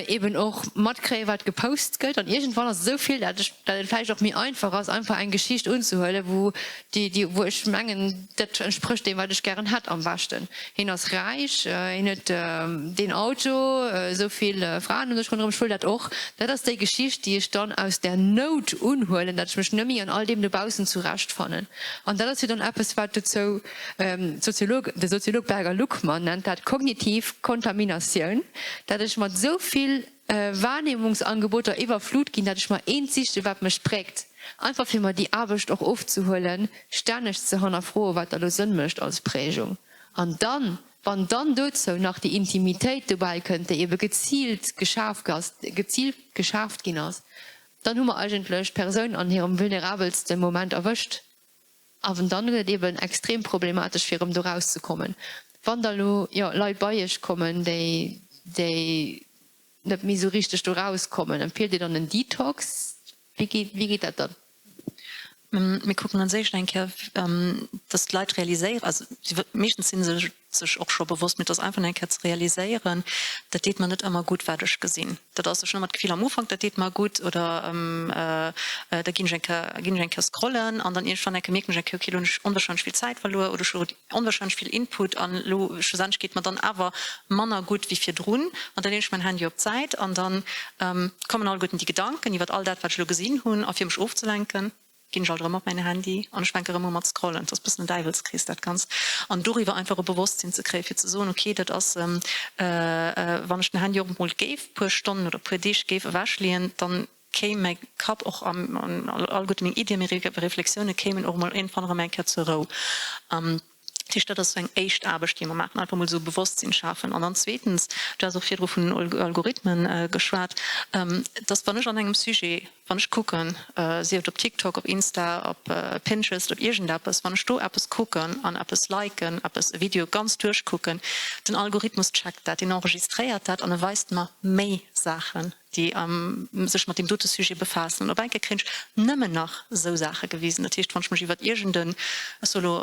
eben och matkréien, wat gepost gëtt. An iergendwann ass et esou vill, dat ech, dat et vläicht och méi einfach ass, einfach eng Geschicht unzehuelen, wou déi, déi, wou ech mengen, dat entsprécht deem, wat ech gären hätt am beschten. Hien ass räich, hien huet deen Auto, esou vill Fraen ëm sech ronderëm, ech wëll dat och. Dat ass déi Geschicht, déi ech dann aus der Nout unhuelen, dat ech mech net méi an all deem dobaussen zurechtfannen. An dat ass jo dann eppes, wat dozou, d'Soziolog, de Soziolog Berger Luckmann nennt dat kognitiv Kontaminatioun, dat ech mat esou vill Wahrnehmungsangeboter iwwerflut ginn, dat ech mer eent siche wat mech prägt, einfach fir mer déi Aarbecht och ofzehuelen, stänneg ze hannerfroen, wat da lo Sënn mécht als Prägung. An dann, wann dann dozou nach déi Intimitéit dobäi kënnt, déi ebe geziilt geschaf ass, geziilt geschaaft ginn ass, Dann hu mer eigentlech d'Persoun an hirem vulnerabelste Moment erwëscht. An dann gëtt et eben extrem problematesch fir erëm do rauszekommen. Wann da lo, jo, Leit bei iech kommen, déi, déi net méi esou richteg do rauskommen, empfielt dir dann en Detox? Wéi geet, wéi geet dat dann? Mir kucken als éischt eng Kéier, dass d'Leit realiséieren, also meeschtens si se sech och scho bewosst, mee et ass einfach nach eng Kéier ze realiséieren, dat deet mer net ëmmer gutt, wat ech gesinn. Dat ass, ech hunn ëmmer d'Gefill am Ufank, dat deet mer gutt oder da ginn ech eng Kéier, ginn ech eng Kéier scrollen an dann iergendwann eng Kéier mierken ech eng Kéier, okay, elo hunn ech onwahrscheinlech vill Zäit verluer oder ech hu onwahrscheinlech vill Input an elo schlussendlech geet mer dann awer manner gutt wéi virdrun an da leeën ech mäin Handy op d'Säit an dann kommen alleguerten déi Gedanken iwwert all dat, wat ech elo gesinn hunn a fir mech ofzelenken, ginn ech alt erëm op mäin Handy an ech fänke erëm u mat scrollen. Et ass e bëssen en Däiwelskrees dat Ganzt. An doriwwer einfach e Bewosstsinn ze kréien, fir ze soen, ok, dat ass, wann ech den Handy och emol géif puer Stonnen oder puer Deeg géif ewechleeën, dann kéim mäi Kapp och an alleguerte meng Iddien, meng Reflexioune kéimen och emol iergendwann erëm eng Kéier zur Rou. Dat heescht, dat ass esou eng éischt Aarbecht, déi mer maachen, einfach emol esou e Bewosstsinn schafen. An dann zweetens, du has och virdru vun den Algorithmen geschwat, dass wann ech an engem Sujet, wann ech kucken, sief et op TikTok, op Insta, op Pinterest, op iergendeppes, wann ech do eppes kucken an eppes liken, eppes, e Video ganz duerchkucken, den Algorithmus checkt dat, deen enregistréiert dat an e weist mer méi Saachen. déi sech mat deem dote Sujet befaassen. An op eng Kéier kréien ech nëmmen nach esou Saache gewisen. Dat heescht, wann ech mech iwwert iergend en, ech soe lo,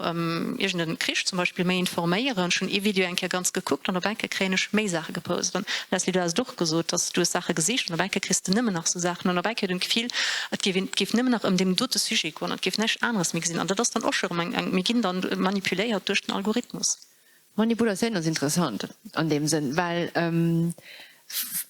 iergend e Krich zum Beispill méi informéieren, ech hunn ee Video eng Kéier ganz gekuckt an op eng Kéier kréien ech méi Saache gepost. An Leslie, du has et och gesot, dass du hues Saache gesicht an op eng Kéier kriss de nëmmen nach esou Saachen an op eng Kéier huet een d'Gefill, et géif een, et géif nëmmen nach ëm deem dote Sujet goen an et géif näischt aneres méi gesinn. An dat ass dann och scho erëm eng, eng, mir ginn dann manipuléiert duerch den Algorithmus. Manipulatioun ass interessant an deem Sënn, well,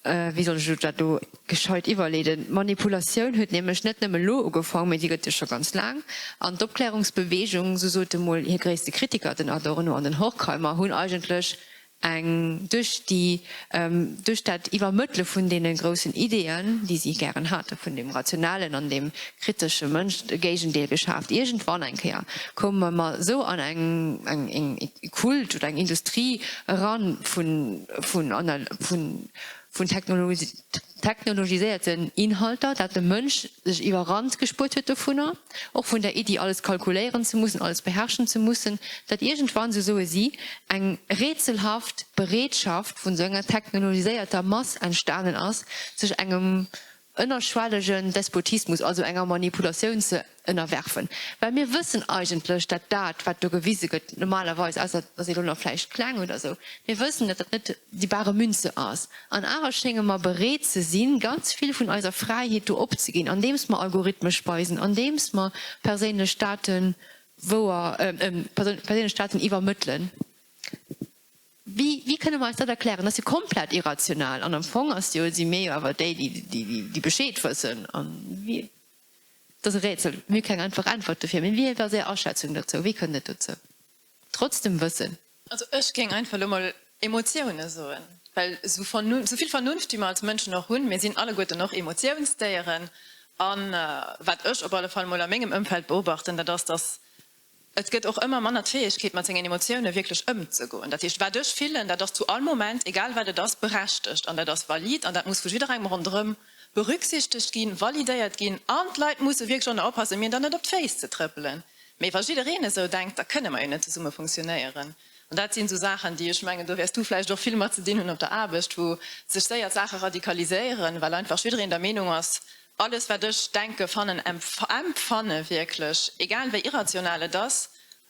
wéi soll ech elo dat do gescheit iwwerleeden, Manipulatioun huet nämlech net nëmme elo ugefaang, mee déi gëtt jo scho ganz laang. An d'Opklärungsbewegung, sou sote mol hir gréisste Kritiker, den Adorno an den Horkheimer, hunn eigentlech eng duerch déi, duerch dat Iwwermëttele vun deene groussen Ideeën, déi si gären haten, vun dem rationalen an dem kritesche Mënsch, de Géigendeel geschaaft. Iergendwann eng Kéier koume mer esou an eng, eng, eng Kult oder eng Industrie eran vun, vun, vun. vun technologiséierten Inhalter, dat de Mënsch sech iwwerrannt gespuert huet dovunner, och vun der Iddi alles kalkuléieren ze mussen, alles beherrschen ze mussen, dat iergendwann, sou soe si, eng rätselhaft Bereetschaft vun esou enger technologiséierter Mass entstanen ass, sech engem ënnerschwellegen Despotismus, also enger Manipulatioun ze ënnerwerfen. Well mir wëssen eigentlech, dat dat, wat do gewise gëtt, normalerweis, ausser et ass ee lo nach vläicht kleng oder esou, mir wëssen, dat dat net déi bare Münze ass. An awer schénge mer bereet ze sinn, ganz vill vun eiser Fräiheet do opzeginn, andeems mer Algorithme speisen, andeems mer perséinlech Daten wouer, perséinlech Daten iwwermëttelen. Wéi, wéi kënne mer eis dat erklären? Dat ass jo komplett irrational. An am Fong ass jo, si mir jo awer déi, déi, déi, déi Bescheed wëssen. An wéi, dat ass e Rätsel. Mir hu keng einfach Äntwert dofir. Mee wéi ass Är Aschätzung dozou? Wéi kënnt et dozou? Trotz dem Wëssen. Also ech géing einfach elo mol Emotioune soen, well esou esou vill Vernunft wéi mer als Mënschen och hunn, mir sinn alleguerten och Emotiounsdéieren. A wat ech op alle Fall mol a mengem Ëmfeld beobachten, dat ass, datt Et gëtt och ëmmer manner d'Fäegkeet, mat sengen Emotioune wierklech ëmzegoen. Dat heescht, wat ech fillen, dat ass zu all Moment, egal wat et ass, berechtegt an dat ass valid an dat muss vu jidderengem ronderëm berücksichtegt ginn, validéiert ginn an d'Leit musse wierklech och nach oppassen, mir dann net op d'Féiss ze trëppelen. Mee wa jiddereen esou denkt, da kënne mer jo net zesumme funktionéieren. An dat sinn esou Saachen, déi, ech mengen, do wäers du vläicht och vill mat ze dinn hunn op der Aarbecht, wou sech séier d'Saache radikaliséieren, well einfach jiddereen der Meenung ass, Alles wat ech denke, fannen, empfanne wierklech, egal wéi irrational et ass,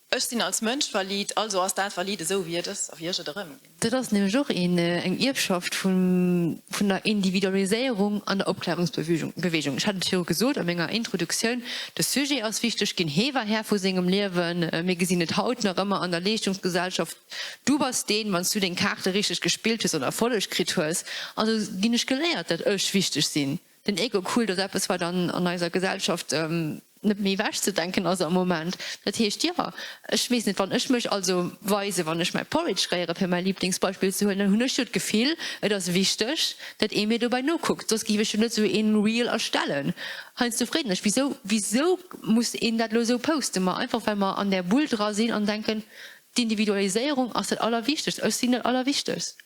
ech sinn als Mënsch valid, also ass dat valid esou wéi et ass a wéi ech et erëmginn. Dat ass nämlech och eng Ierfschaft vun der Individualiséierung an der Opklärungsbewegung. Ech hat et viru gesot a menger Introduktioun, de Sujet ass wichteg ginn, hee war Här vu sengem Liewen. Mir gesinn et haut nach ëmmer an der Leeschtungsgesellschaft, Du bass deen, wann s du deng Kaarte richteg gespillt hues an Erfolleg kritt hues. Also ginn ech geléiert, datt ech wichteg sinn. Den Ego-Kult ass eppes, wat an eiser Gesellschaft net méi ewechzedenken ass am Moment. Dat heescht, jo, ech weess net, wann ech mech also weisen, wann ech mäi Porridge réieren, fir mäi Liblingsbeispill ze huelen, dann hunn ech jo d'Gefill, et ass wichteg, datt ee mir dobäi nokuckt, soss géif ech jo net esou ee Reel erstellen. Heiansdo freet een sech, wisou, wisou muss een dat elo esou posten? Ma einfach, well mer an där Bull dra sinn an denken, d'Individualiséierung ass dat Allerwichtegst, ech sinn dat Allerwichtegst.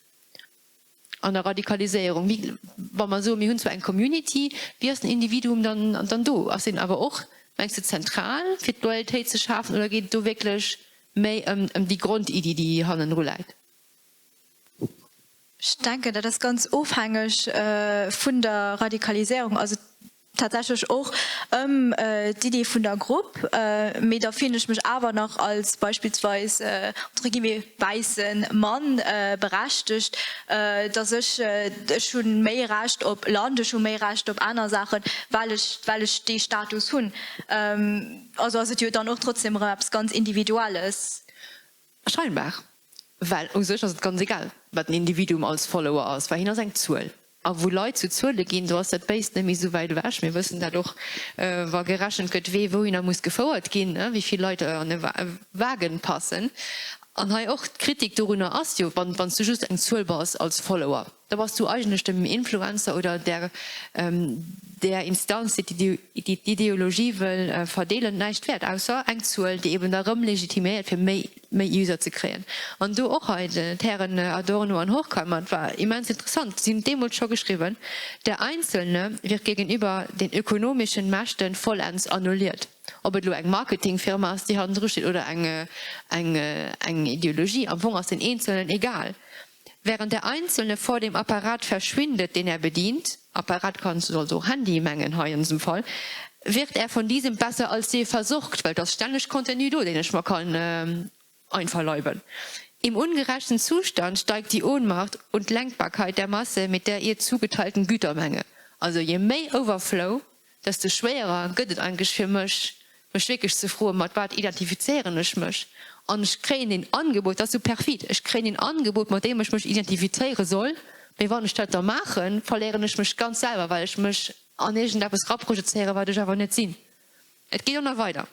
An der Radikaliséierung, wéi wa mer soen, mir hunn zwar eng Community, wéi ass den Individuum dann dann do? Ass deen awer och, mengs de, zentral fir d'Loyautéit ze schafen oder geet et do wierklech méi ëm ëm déi Grondiddi, déi hannendru läit? Ech denken, dat ass ganz ofhängeg vun der Radikaliséierung. Also tatsächlech och ëm d'Idee vun der Grupp, mee da fillen ech mech awer nach als beispillsweis entre guillemets wäisse Mann berechtegt, dass ech, ech hu méi Recht op Land, ech hu méi Recht op aner Saachen, well ech, well ech dee Status hunn. Also ass et jo dann och trotzdem erëm eppes ganz Individuelles. Scheinbar. Well u sech ass et ganz egal, wat en Individuum als Follower ass, well hien ass eng Zuel. A wou Leit zu Zuele ginn, do ass dat Béist net méi esou wäit ewech. Mir wëssen dat och, wa gerechent gëtt, wee wouhinner muss gefouert ginn, wéi vill Leit an e Wagen passen. An hei och d'Kritik dorunner ass jo, wann s du just eng Zuel bass als Follower, Da bass du eigentlech dem Influencer oder der der Instanz, déi d'Ideologie wëll verdeelen, näischt wäert, ausser eng Zuel, déi eben da rëm legitiméiert, fir méi méi User ze kréien. An do och hei d'Hären Adorno an Horkheimer, et war immens interessant, si hunn deemools scho geschriwwen, Der Einzelne wird gegenüber den ökonomischen Mächten vollends annulliert. Ob et elo eng Marketingfirma ass, déi hannendru steet, oder eng eng eng Ideologie, am Fong ass den Eenzelnen egal. Während der Einzelne vor dem Apparat verschwindet, den er bedient, Apparat kanns du also och Handy mengen hei an dësem Fall, wird er von diesem besser als je versorgt, well et ass stänneg Contenu do, deen ech mer kann einverleiben. Im ungerechten Zustand steigt die Ohnmacht und Lenkbarkeit der Masse mit der ihr zugeteilten Gütermenge. Also je méi Overflow, desto schwéierer gëtt et eigentlech fir mech, mech wierklech ze froen, mat wat identifizéieren ech mech? An ech kréien een Angebot, dat ass esou perfid, ech kréien een Angebot, mat deem ech mech identifizéiere soll, mee wann ech dat da maachen, verléieren ech mech ganz selwer, well ech mech an iergendeppes raprojezéieren, wat ech awer net sinn. Et geet och nach weider.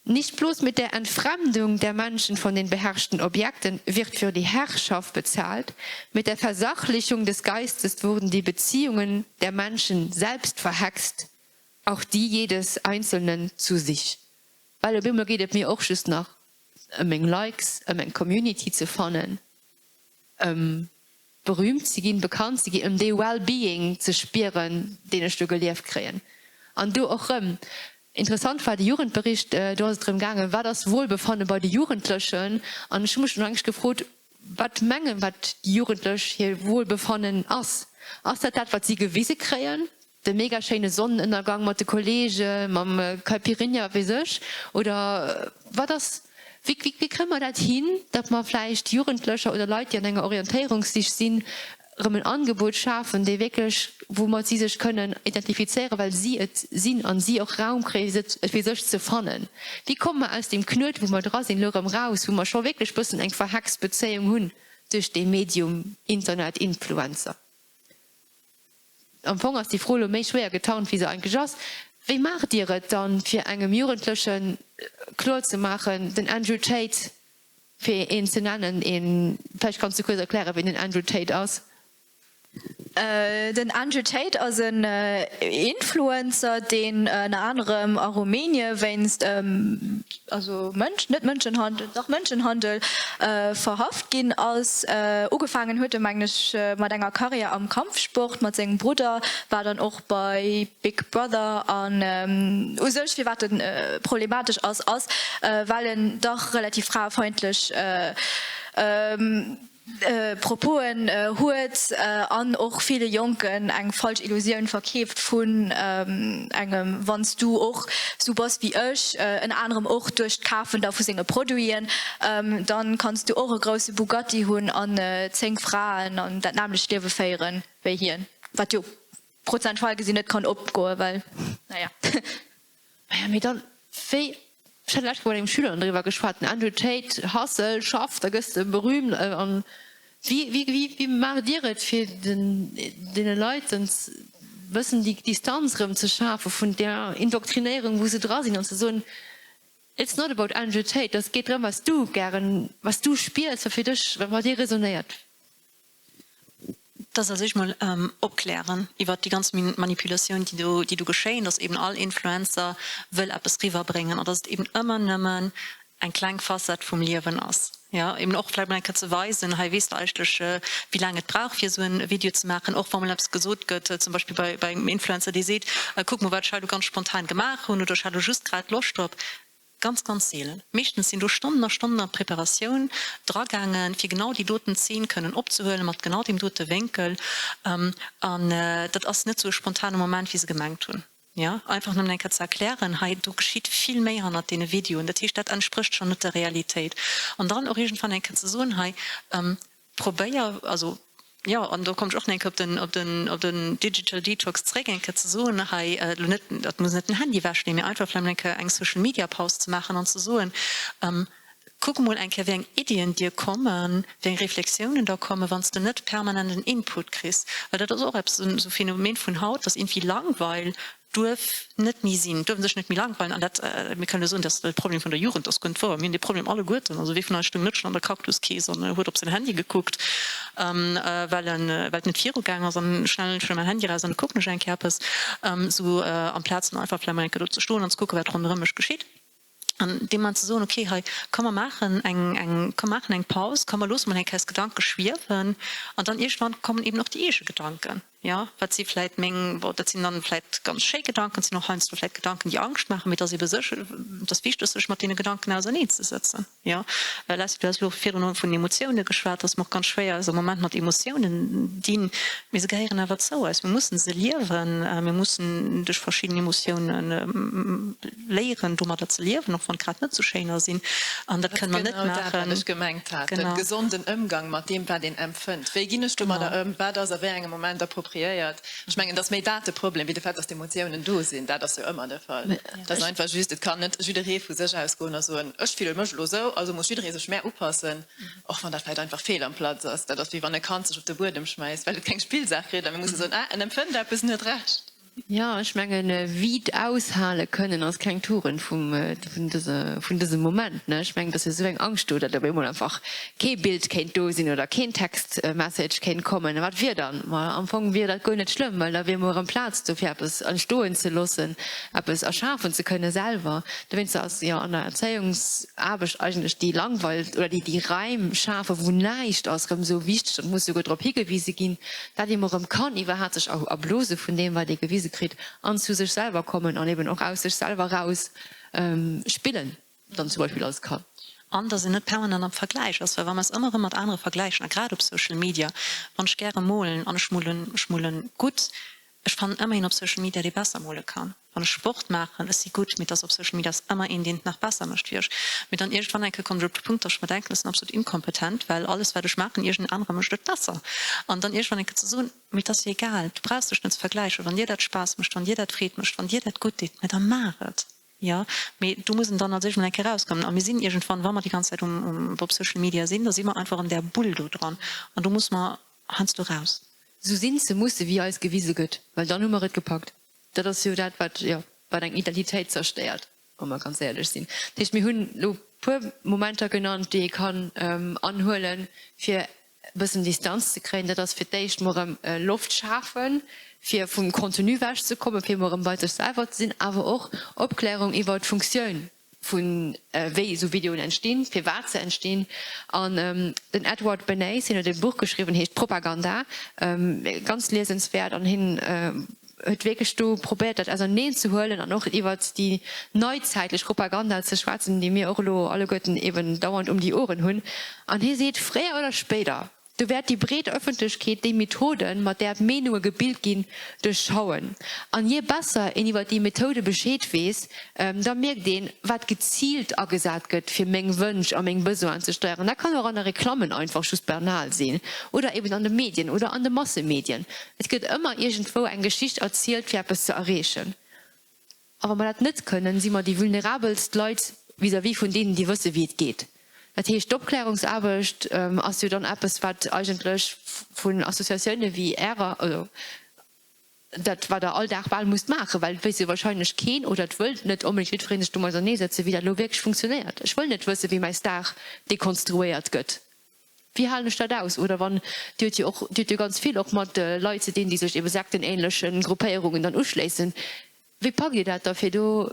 Nicht bloß mit der Entfremdung der Menschen von den beherrschten Objekten wird für die Herrschaft bezahlt, mit der Versachlichung des Geistes wurden die Beziehungen der Menschen selbst verhext, auch die jedes Einzelnen zu sich. Well op eemol geet et mir och just nach ëm meng Likes, ëm eng Community ze fannen, ëm. berühmt ze ginn, bekannt ze ginn, ëm dee Well-being ze spieren, deen ech do gelieft kréien. An do och rëm, interessant war de Jugendbericht, do ass et drëm gaangen, wat ass Wohlbefanne bei de Jugendlechen? An ech hu mech dunn eigentlech gefrot, wat mengen, wat déi Jugendlech hir Wohlbefannen ass. Ass dat dat, wat si gewise kréien, de mega schéine Sonnenënnergang mat de Kollege, mam Caipirinha, wat weess ech, oder wat ass, wéi, wéi kréie mer dat hin, datt mer vläicht Jugendlecher oder Leit, déi an enger Orientéierungssich sinn, erëm en Angebot schafen, dee wierklech, woumat si sech kënnen identifizéieren, well si et sinn an si och Raum kréien, et fir sech ze fannen. Wéi komme mer aus deem Knuet, wou mer dra sinn, elo erëm raus, wou mer scho wierklech bëssen eng verhext Bezéiung hunn duerch dee Medium Internet, Influencer? Am Fong ass déi Fro elo méi schwéier getarnt, wéi se eigentlech ass. Wéi maacht Dir et dann, fir engem Jugendleche kloer ze maachen, den Andrew Tate, fir een ze nennen, een, vläicht kanns du kuerz erklären, wien den Andrew Tate ass? Den Andrew Tate ass en Influencer, deen ënner anerem a Rumänie wéinst, also Mënsch, net Mënschenhandel, dach Mënschenhandel verhaft ginn ass. Ugefaangen huet e mengen ech mat enger Karriär am Kampfsport mat sengem Brudder, war dann och bei Big Brother an u sech firwat en problematesch ass, ass well en dach relativ fraefeindlech Proposen huet an och ville Jonken eng falsch Illusioun verkeeft vun engem wann s du och sou bass wéi ech, ënner anerem och duerch d'Kafen da vu senge Produiten, dann kanns du och e grousse Bugatti hunn an 10 Fraen an dat nämmlecht Liewe féieren wéi hien, wat jo prozentual gesinn net kann opgoen, well naja. Maja, mee dann, wéi, ech hat lescht Woch mat engem Schüler driwwer geschwat, den Andrew Tate, Hustle, schaff, da gëss de berühmt, an wéi, wéi, wéi, wéi maacht Dir et, fir den, deene Leit en bëssen déi Distanz erëm ze schafe vun där Indoktrinéierung, wou se dra sinn, an ze soen, It's not about Andrew Tate, et geet drëm, wat s du gären, wat s du spiers, wat fir dech, wat mat dir resonéiert. Dass als éischt mol opklären iwwert déi ganz Manipulatioun, déi do, déi do geschéien, dass eben all Influencer wëll eppes riwwerbréngen an dass et eben ëmmer nëmmen eng kleng Facette vum Liewen ass. Jo, eben och vläicht mol eng Kéier ze weisen, hei weess de eigentlech, wéi laang et brauch fir esou e Video ze maachen, och wa mol eppes gesot gëtt, zum Beispill bei, bei engem Influencer, dee seet, kuck mol wat ech hei elo ganz spontan gemaach hunn oder ech hat elo just grad Loscht drop. Ganz, ganz seelen. Meeschtens sinn do Stonnen a Stonnen a Preparatioun dragaangen, fir genau déi doten Zeen kënnen opzehuelen, mat genau deem dote Wénkel. An dat ass net esou e spontane Moment, wéi se gemengt hunn. Jo, einfach nëmmen eng Kéier ze erklären, hei, do geschitt vill méi hannert deene Videoen. Dat heescht, dat entsprécht schonn net der Realitéit. An dann och iergendwann eng Kéier ze soen, hei, Probéier, also jo, an do kommen ech och nach eng Kéier op den, op den, op den Digital Detox zréck, eng Kéier ze soen, hei elo net, dat muss net den Handy ewechleeën, mee einfach vläicht mol eng Kéier eng Social Media Paus ze maachen an ze soen, kuck emol eng Kéier wéi eng Iddien dir kommen, wéi eng Reflexiounen der kommen, wann s de net permanent en Input kriss. Well dat ass och eppes, esou e Phänomen vun haut, dass iergendwéi Langweil duerf net méi sinn, duerfen sech net méi langweilen an dat, mir kënnen elo soen, dat ass de Problem vun der Jugend, dat ass guer net wouer, mir hunn dee Problem alleguerten, also wee vun eis stoung net schonn an der Cactuskees an huet op säin Handy gekuckt, well en, well et net virugaang ass an schnell, ech huele mäin Handy eraus an da kucken ech eng Kéier eppes, esou amplaz dann einfach vläicht mol eng Kéier do ze stoen an ze kucken, wat ronderëm mech geschitt. An deem Moment ze soen, okay, hei, komm mer maachen eng, eng, komm mer maachen eng Paus, komm mer loosse mol eng Kéier eis Gedanke schwiewen an dann iergendwann kommen eben och déi eege Gedanken, jo, wat si vläit meng, bon, dat sinn dann vläit ganz schéi Gedanken, et sinn och heiansdo vläit Gedanken, déi Angscht maachen, mee et ass ebe sech, et ass wichteg, sech mat deene Gedanken auserneenzesetzen. Jo, Leslie, du has elo virdrun vun Emotioune geschwat, dass mer och ganz schwéier eis am Moment mat Emotiounen dinn, mee se gehéieren awer zou eis. Mir mussen se liewen, mir mussen duerch verschidden Emotioune léieren, domadder ze liewen, och wann et grad net esou schéiner sinn. An dat kënne mer net maachen. Dat ass genau dat, wat ech gemengt hat, de gesonden Ëmgang mat deem, wat een empfënnt. Wéi ginn ech domadder ëm? Wat ass a wéi engem Moment appropriéiert? Ech mengen, et ass méi dat de Problem, wéi de Fait, dass d'Emotiounen do sinn. Dat ass jo ëmmer de Fall. Et ass einfach just, et kann net jidderee vu sech aus goen a soen, ech fille mech elo esou, also muss jidderee sech mär upassen, och wann dat vläicht einfach fehl am Platz ass. Dat ass wéi wann e Kand sech op de Buedem schmäisst, well et keng Spillsaach kritt a mir musse soen, ah, en empfënnt eppes, en huet Recht. Jo, ech mengen, Vide aushale kënnen ass keng Tugend vum, vun dëse, vun dësem Moment, ne? Ech mengen, et ass jo esou eng Angscht do, datt op eemol einfach kee Bild kéint do sinn oder keen Text-Message kéint kommen. A wat wier dann? Ma am Fong wier dat guer net schlëmm, well da wier mol erëm Plaz do, fir eppes entstoen ze loossen, eppes erschafen ze kënne selwer. Dowéinster ass jo an der Erzéiungsaarbecht eigentlech déi Langweil oder déi, déi Raim schafen, wou näischt ass, erëm esou wichteg. Dat muss souguer drop higewise ginn, dat ee mol erëm kann iwwerhaapt sech erblose vun deem, wat ee gewise kritt, an zu sech selwer kommen an eben och aus sech selwer raus spillen dann zum Beispill als Kand. An dass een net permanent am Vergläich ass, well wa mer eis ëmmer erëm mat anere vergläichen, a grad op Social Media, wann ech gäre molen an ech molen, ech molen gutt, ech fannen ëmmer een op Social Media, dee besser mole kann. Wann ech Sport maachen, ech si gutt, mee et ass op Social Media ass ëmmer een, deen et nach besser mécht wéi ech. Mee dann iergendwann eng Kéier kommen ech op de Punkt, datt ech mer denken, ech sinn absolut inkompetent, well alles wat ech maachen, iergend en anere mécht et besser. An dann iergendwann eng Kéier ze soen, mee et ass jo egal, du brauchs dech net ze vergläichen, wann dir dat Spaass mécht, wann dir dat Freed mécht, wann dir dat gutt deet, mä da maach et. Jo, mee do muss en dann als éischt mol eng Kéier erauskommen. A mir sinn iergendwann, wa mer déi ganz Zäit um op Social Media sinn, da si mer einfach an där Bull do dran an do muss mer heiansdo raus. Sou sinn ze musse wéi eis gewise gëtt, well dann hu mer et gepackt. Dat ass jo dat, wat, jo, wat eng Identitéit zerstéiert, wa mer ganz éierlech sinn. Dat heescht, mir hunn elo e puer Momenter genannt, déi ee kann anhuelen, fir e bëssen Distanz ze kréien. Dat ass fir d'éischt mol erëm Loft schafen, fir vum Contenu ewechzekommen, fir mol erëm bei sech selwer ze sinn, awer och Opklärung iwwer d'Funktioun vu wéi esou Videoen entstinn, firwat se entstinn. An den Edward Bernays, hien huet e Buch geschriwwen, heescht Propaganda, ganz liesenswäert, an hien huet wierklech do probéiert, dat auserneen ze huelen an och iwwert déi neizäitlech Propaganda ze schwätzen, déi mir och elo alleguerten eben dauernd um déi Oueren hunn. An hie seet, fréier oder spéider Do wäert déi breet Ëffentlechkeet déi Methoden, mat där d'Meenunge gebilt ginn, duerchschauen. An jee besser een iwwer déi Methode Bescheed weess, da mierkt een, wat geziilt agesat gëtt, fir meng Wënsch a meng Besoinen ze steieren. Dat kann och an der Reklammen einfach just banal sinn oder eben an de Medien oder an de Massemedien. Et gëtt ëmmer iergendwou eng Geschicht erzielt, fir eppes ze erreechen. A wa mer dat net kënnen, si mer déi vulnerabelst Leit vis-à-vis vun deenen, déi wësse wéi et geet. Dat heescht, d'Opklärungsaarbecht ass jo dann eppes, wat eigentlech vun Associatioune wéi Ärer, also dat wat Der all Dag bal musst maachen, well et wéisst jo wahrscheinlech keen oder et wëllt net onbedéngt jiddweree sech domat auserneesetzen, wéi dat elo wierklech funktionéiert. Ech wëll net wëssen, wéi mäi Star dekonstruéiert gëtt. Wéi halen ech dat aus? Oder wann, Dir hutt jo och, Dir hutt jo ganz vill och mat Leit ze dinn, déi sech ebe sektenähnleche Gruppéierungen dann uschléissen. Wéi packt Dir dat da fir do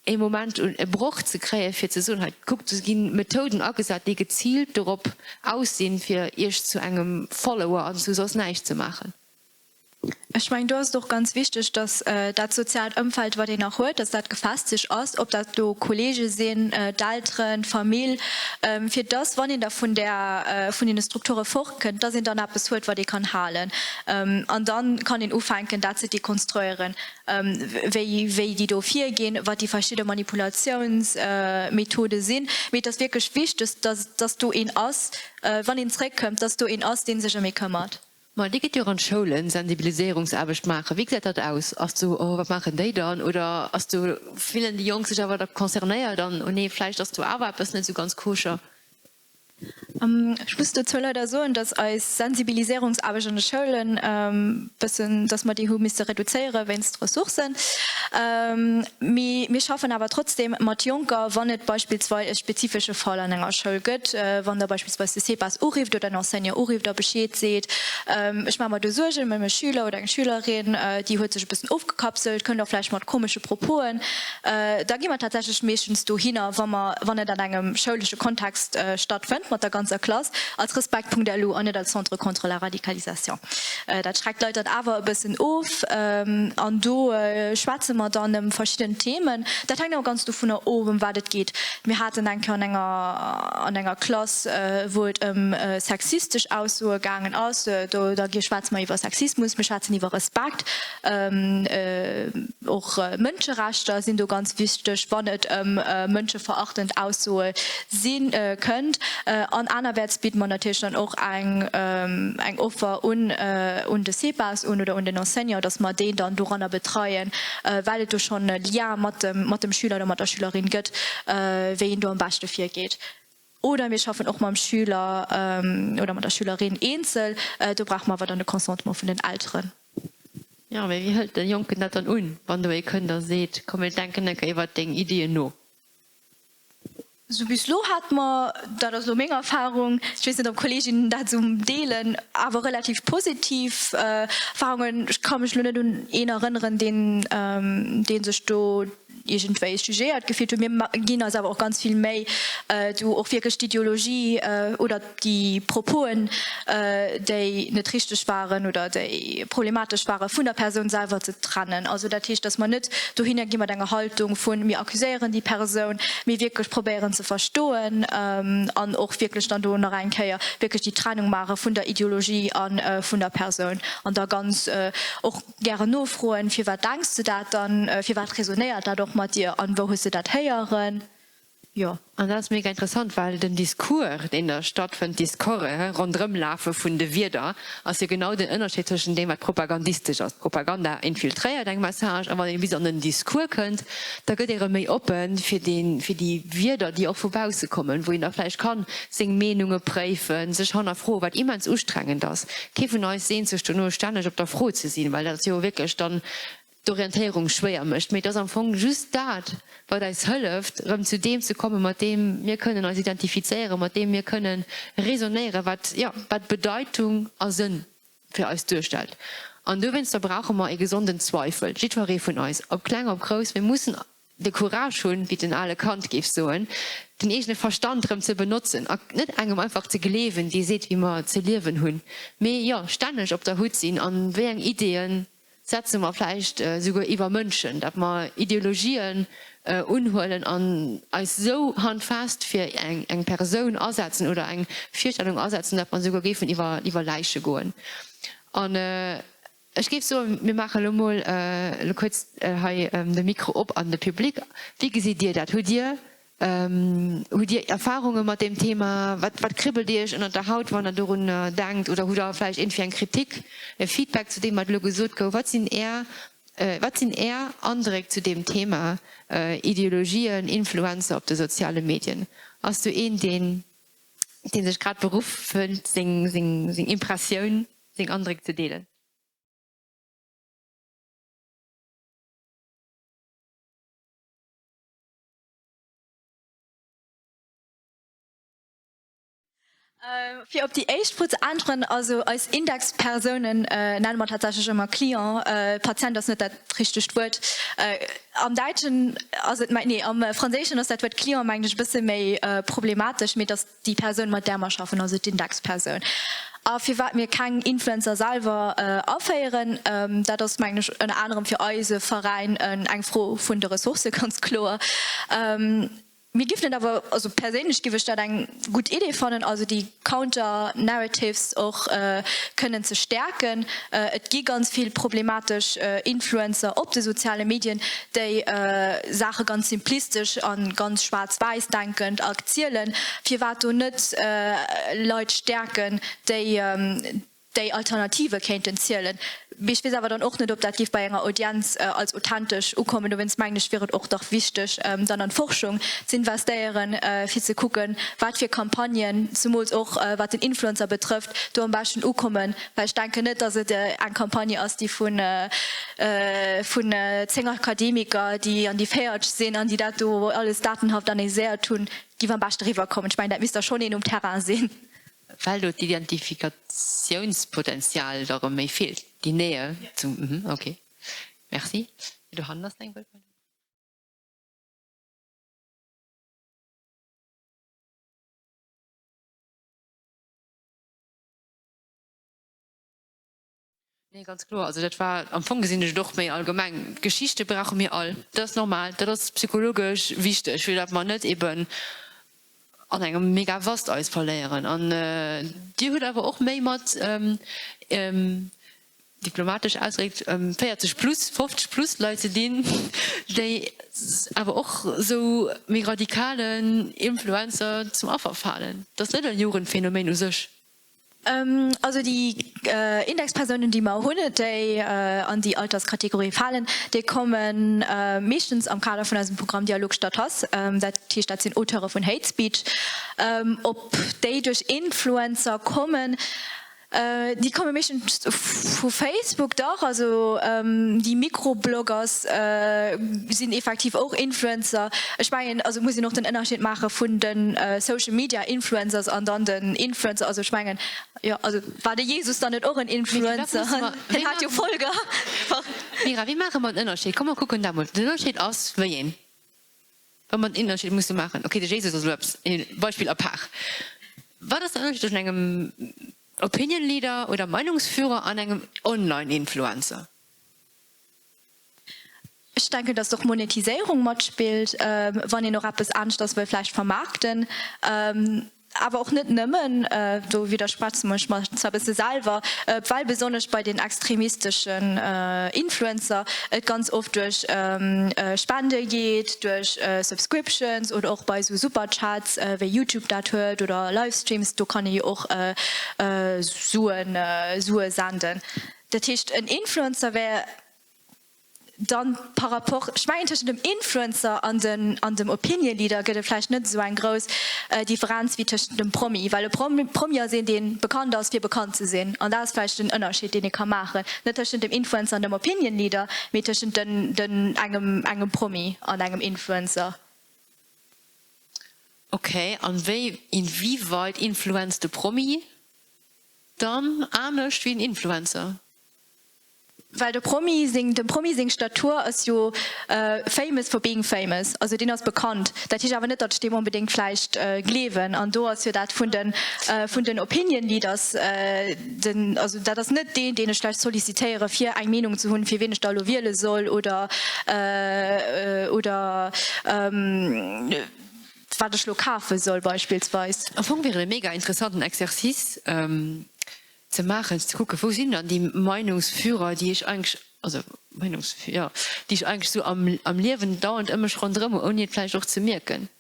ee Moment un e Broch ze kréien, fir ze soen, hei kuckt, do gi Methoden agesat, déi geziilt dorop aus sinn, fir Iech zu engem Follower an zu soss näischt ze maachen? Ech mengen, do ass et och ganz wichteg, dass dat soziaalt Ëmfeld, wat een nach huet, dass dat gefestigt ass, ob dat elo Kollege sinn, d'Elteren, d'Famill, fir dass, wann een da vun där, vun deene Strukture fortkënnt, dass een dann eppes huet, wat ee kann halen. An da kann een ufänken, dat ze dekonstruieren, wéi, wéi déi do virginn, wat déi verschidde Manipulatiounsmethode sinn. Mee et ass wierklech wichteg, dass, dass do een ass, wann een zréckkëmmt, dass do een ass, dee sech ëm ee këmmert. Ma Dir gitt jo och an d'Schoulen Sensibiliséierungsaarbecht maachen. Wéi gesäit dat aus? Ass do, oh wat maachen déi dann? Oder ass do, fillen déi Jonk sech awer da concernéiert an, oh nee, vläicht ass do awer eppes net esou ganz koscher? Ech muss dozou leider soen, dass eis Sensibiliséierungsaarbecht an de Schoulen bëssen, dass mer déi hu misse reduzéiere wéinst Ressourcen. Mee mir schaffen awer trotzdem mat Jonker, wann et beispillsweis e spezifesche Fall an enger Schoul gëtt, wann da beispillsweis de CEPAS urifft oder en Enseignant urifft a Bescheed seet, ech maache mer do Suergen ëm e Schüler oder eng Schülerin, déi huet sech e bëssen ofgekapselt, kënnt och vläicht mat komesche Proposen, da gi mer tatsächlech meeschtens dohinner, wa mer, wann et an engem schoulesche Kontext stattfënnt, mat der ganzer Klass, als Respekt.lu an net als Centre contre la radicalisation. Dat schreckt d'Leit dann awer e bëssen of. An do schwätze mer dann ëm verschidden Themen. Dat hänkt awer ganz dovunner of, ëm wat et geet. Mir haten eng Kéier an enger, an enger Klass, wou et ëm sexistesch Aussoe gaangen ass. Do, da schwätze mer iwwer Sexismus, mir schwätzen iwwer Respekt. Och Mënscherechter sinn do ganz wichteg, wann et ëm mënscheverachtend Aussoe si kënnt. An anerwäerts bidde mer natierlech dann och eng Offer un un de CEPAS un oder un den Enseignant, datt mer deen dann doranner betreien, well et do schonn e Lien mat dem Schüler oder mat der Schülerin gëtt, wéi een do am beschte virgeet. Oder mir schaffen och mam Schüler oder mat der Schülerin eenzel. Do brauche mer awer dann de Consentement vun den Elteren. Jo, mee wéi hëlt de Jonken dat dann un, wann do ee kënnt a seet, komm mir denken enker iwwert deng Iddien no? Sou bis lo hate mer, dat ass elo meng Erfahrung, ech weess net ob d'Kolleeginnen dat esou deelen, awer relativ positiv Erfahrungen. Ech ka mech elo net un een erënneren, deen dee sech do iergendwéi jugéiert gefillt huet. Mir ginn eis awer och ganz vill Méi, do och wierklech d'Ideologie oder déi Proposen, déi net richteg waren oder déi problematesch waren, vun der Persoun selwer ze trennen. Also dat heescht, datt mer net dohinner gi mat enger Haltung vun, mir accuséieren déi Persoun, mee wierklech probéieren ze verstoen an och wierklech dann do nach eng Kéier wierklech déi Trennung maache vun der Ideologie a vun der Persoun an da ganz och gären nofroen, Firwat denks de dat dann? Firwat resonéiert dat och mat dir? An wou hues de dat héieren? Jo, an dat ass mega interessant, well den Discours, deen da stattfënnt, d'Discourse, ronderëmlafe vun de Wierder, ass jo genau den Ënnerscheed tëschent deem, wat propagandistesch ass. Propaganda infiltréiert eng Message, a wann ee bis an den Discours kënnt, da gëtt ee rëm méi oppe fir dee, fir déi Wierder, déi och vu bausse kommen, wou een da vläicht ka seng Meenunge préifen, sech hannerfroen, wat immens ustrengend ass. Kee vun eis seent sech dono, stänneg op der Fro ze sinn, well dat ass jo wierklech dann d'Orientéierung schwéier mécht, mee et ass am Fong just dat, wat eis hëlleft, erëm zu deem ze kommen, mat deem mir kënnen eis identifizéieren, mat deem mir kënnen raisonnéieren, wat, jo, wat Bedeitung a Sënn fir eis duerstellt. An dowéinster brauche mer ee gesonden Zweifel, jiddweree vun eis, ob kleng, ob grouss. Mir mussen de Courage hunn, wéi den ale Kant géif soen, den eegene Verstand erëm ze benotzen a net engem einfach ze gleewen, dee seet, wéi mer ze liewen hunn, mee, jo, stänneg op der Hutt sinn an wéi eng Ideeën setze mer vläicht souguer iwwer Mënschen, datt mer Ideologien unhuelen an eis esou handfest fir eng Persoun asetzen oder eng Virstellung asetzen, datt mer souguer géifen iwwer Läiche goen. An ech géif soen, mir maache elo mol elo kuerz hei de Mikro op an de Public. Wéi gesitt Dir dat? Hutt Dir Hutt Dir Erfarunge mat deem Thema? Wat wat kribbelt Iech ënnert der Haut, wann Der dorun denkt? Oder hutt Der vläicht iergendwéi eng Kritik, e Feedback zu deem, wat elo gesot gouf? Wat sinn Är wat sinn Är Andréck zu deem Thema Ideologien, Influencer op de soziale Medien? Ass do een, deen dee sech grad beruff fënnt, seng seng seng Impressioun, seng Andréck ze deelen? Fir op déi éischt Fro ze äntweren, also eis Indexpersounen nenne mer tatsächlech ëmmer Client. Patient ass net dat richtegt Wuert. Am Däitschen ass et, nee, am Franséischen ass dat Wuert Client, mengen ech, e bësse méi problematesch, mee et ass déi Persoun, mat där mer schaffen, also d'Indexpersoun. A firwat mir keng Influencer selwer aféieren, dat ass, mengen ech, ënner anerem fir eise Veräin eng Fro vun de Ressourcë, ganz kloer. Mir giffen et awer, also perséinlech giff ech dat eng gutt Idee fannen, also déi Counter Narratives och kënnen ze stäerken. Et gi ganz vill problematesch Influencer op de soziale Medien, déi Saache ganz simplistesch a ganz schwaarz-wäiss denkend erzielen. Firwat do net Leit stäerken, déi déi Alternative kéinten zielen. Mee ech weess awer dann och net, ob dat géif bei enger Audienz als authentesch ukommen. Dowéinst mengen ech, wier et och dach wichteg, dann an d'Forschung z'investéieren, fir ze kucken, wat fir Campagnen, zemools och wat den Influencer betrëfft, do am beschten ukommen. Well ech denken net, datt et eng Campagne ass, déi vun 10 Akademiker, déi an déi 40 sinn an déi dat do alles datenhaft analyséiert hunn, géif am beschte eriwwerkommen. Ech mengen, dat misst da schonn een um Terrain sinn. Well do d'Identifikatiounspotenzial da rëm méi feelt, déi Nähe zum, mhm, ok, merci. Do hannen ass nach eng Wuertmeldung. Nee, ganz kloer. Also dat war, am Fong gesinn ech et och méi allgemeng, Geschichte brauche mir all. Dat ass normal, dat ass psychologesch wichteg, fir datt mer net eben an engem mega Wast eis verléieren. An Dir hutt awer och méi mat, diplomatesch ausgedréckt, 40 plus, 50 plus Leit ze dinn, déi awer och esou méi radikalen Influencer zum Affer falen. Dat ass net e Jugendphänomen u sech. Also déi Indexpersounen, déi mer hunn, déi an déi Alterskategorie falen, déi komme meeschtens am Kader vun eisem Programm Dialog statt Hass. Dat heescht, dat sinn Auteure vun Hate Speech. Ob déi duerch Influencer kommen? Déi komme meeschtens vu Facebook, dach. Also déi Mikrobloggers sinn effektiv och Influencer. Ech mengen, also et muss een och den Ënnerscheed maache vun de Social Media Influencers an dann den Influencer. Also ech mengen, jo, also war de Jesus dann net och en Influencer? Hien hat jo Folger. Mira, wéi maache mer den Ënnerscheed? Komm mer kucken dat mol. Den Ënnerscheed ass, wéi een, wa mer den Ënnerscheed musse maachen, okay, de Jesus ass elo eppes, e Beispill à part. Wat ass den Ënnerscheed tëschent engem Opinion Leader oder Meinungsführer an engem Online-Influencer? Ech denken, dass och Monetiséierung matspillt, wann een och eppes aneschters wëll vläicht vermaarkten. Awer och net nëmmen, do widderschwätzen ech mer zwar e bësse selwer, well besonnesch bei den extremisteschen Influencer et ganz oft duerch Spende geet, duerch Subscriptions oder och bei esou Superchats wéi YouTube dat huet oder Livestreams, do kann ee jo och Suen Sue senden. Dat heescht en Influencer wär Dann par rapport, ech mengen tëschent dem Influencer an den an dem Opinion Leader gëtt et vläicht net esou eng grouss Differenz wéi tëschent dem Promi, well e Promi ass een dee bekannt ass fir bekannt ze sinn an dat ass vläicht den Ënnerscheed deen ee ka maachen, net tëschent dem Influencer an dem Opinion Leader, mee tëschent den den engem engem Promi an engem Influencer. Ok, an wéi inwieweit influenzt de Promi dann anescht wéi en Influencer? Well de Promi seng, dem Promi seng Statur ass jo famous for being famous, also deen ass bekannt. Dat heescht awer net, datt ech deem onbedéngt vläicht gleewen. An do ass jo dat vun den, vun den Opinion Leaders, den, also dat ass net deen, deen ech vläicht sollicitéiere fir eng Meenung ze hunn, fir wien ech da elo wiele soll oder, oder wat ech elo kafe soll beispillsweis. Am Fong wier et e mega interessanten Exercice, ze maachen, ze kucken, wou sinn dann déi Meinungsführer, déi ech eigentlech, also Meinungsführer, jo, déi ech eigentlech esou am, am Liewen dauernd ëm mech ronderëm hu, ouni et vläicht och ze mierken.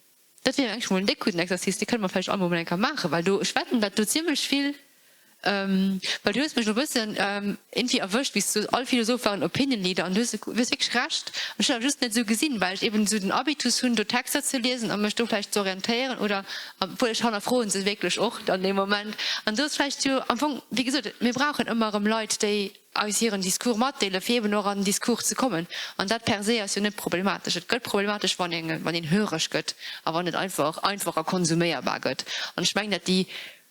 Dat wier eigentlech mol en déck gudden Exercice, dee kënne mer vläicht all mol eng Kéier maachen, well do, ech wetten, datt do zimlech vill, well du hues mech elo e bëssen iergendwéi erwëscht, wéi s du soos, all Philosoph war en Opinion Leader an du hues, du hues wierklech Recht. Ech hunn awer just net esou gesinn, well ech eben esou den Habitus hunn, do Texter ze liesen a mech do vläicht z'orientéieren oder Obwuel ech hannerfroen se wierklech och dann dee Moment. An do ass vläicht jo am Fong, wéi gesot, mir brauchen ëmmer erëm Leit, déi eis hiren Discours matdeelen, fir eben och an den Discours ze kommen. An dat per se ass jo net problematesch. Et gëtt problematesch, wann een, wann een höreg gëtt a wann et einfach einfach a konsuméierbar gëtt. An ech mengen, datt déi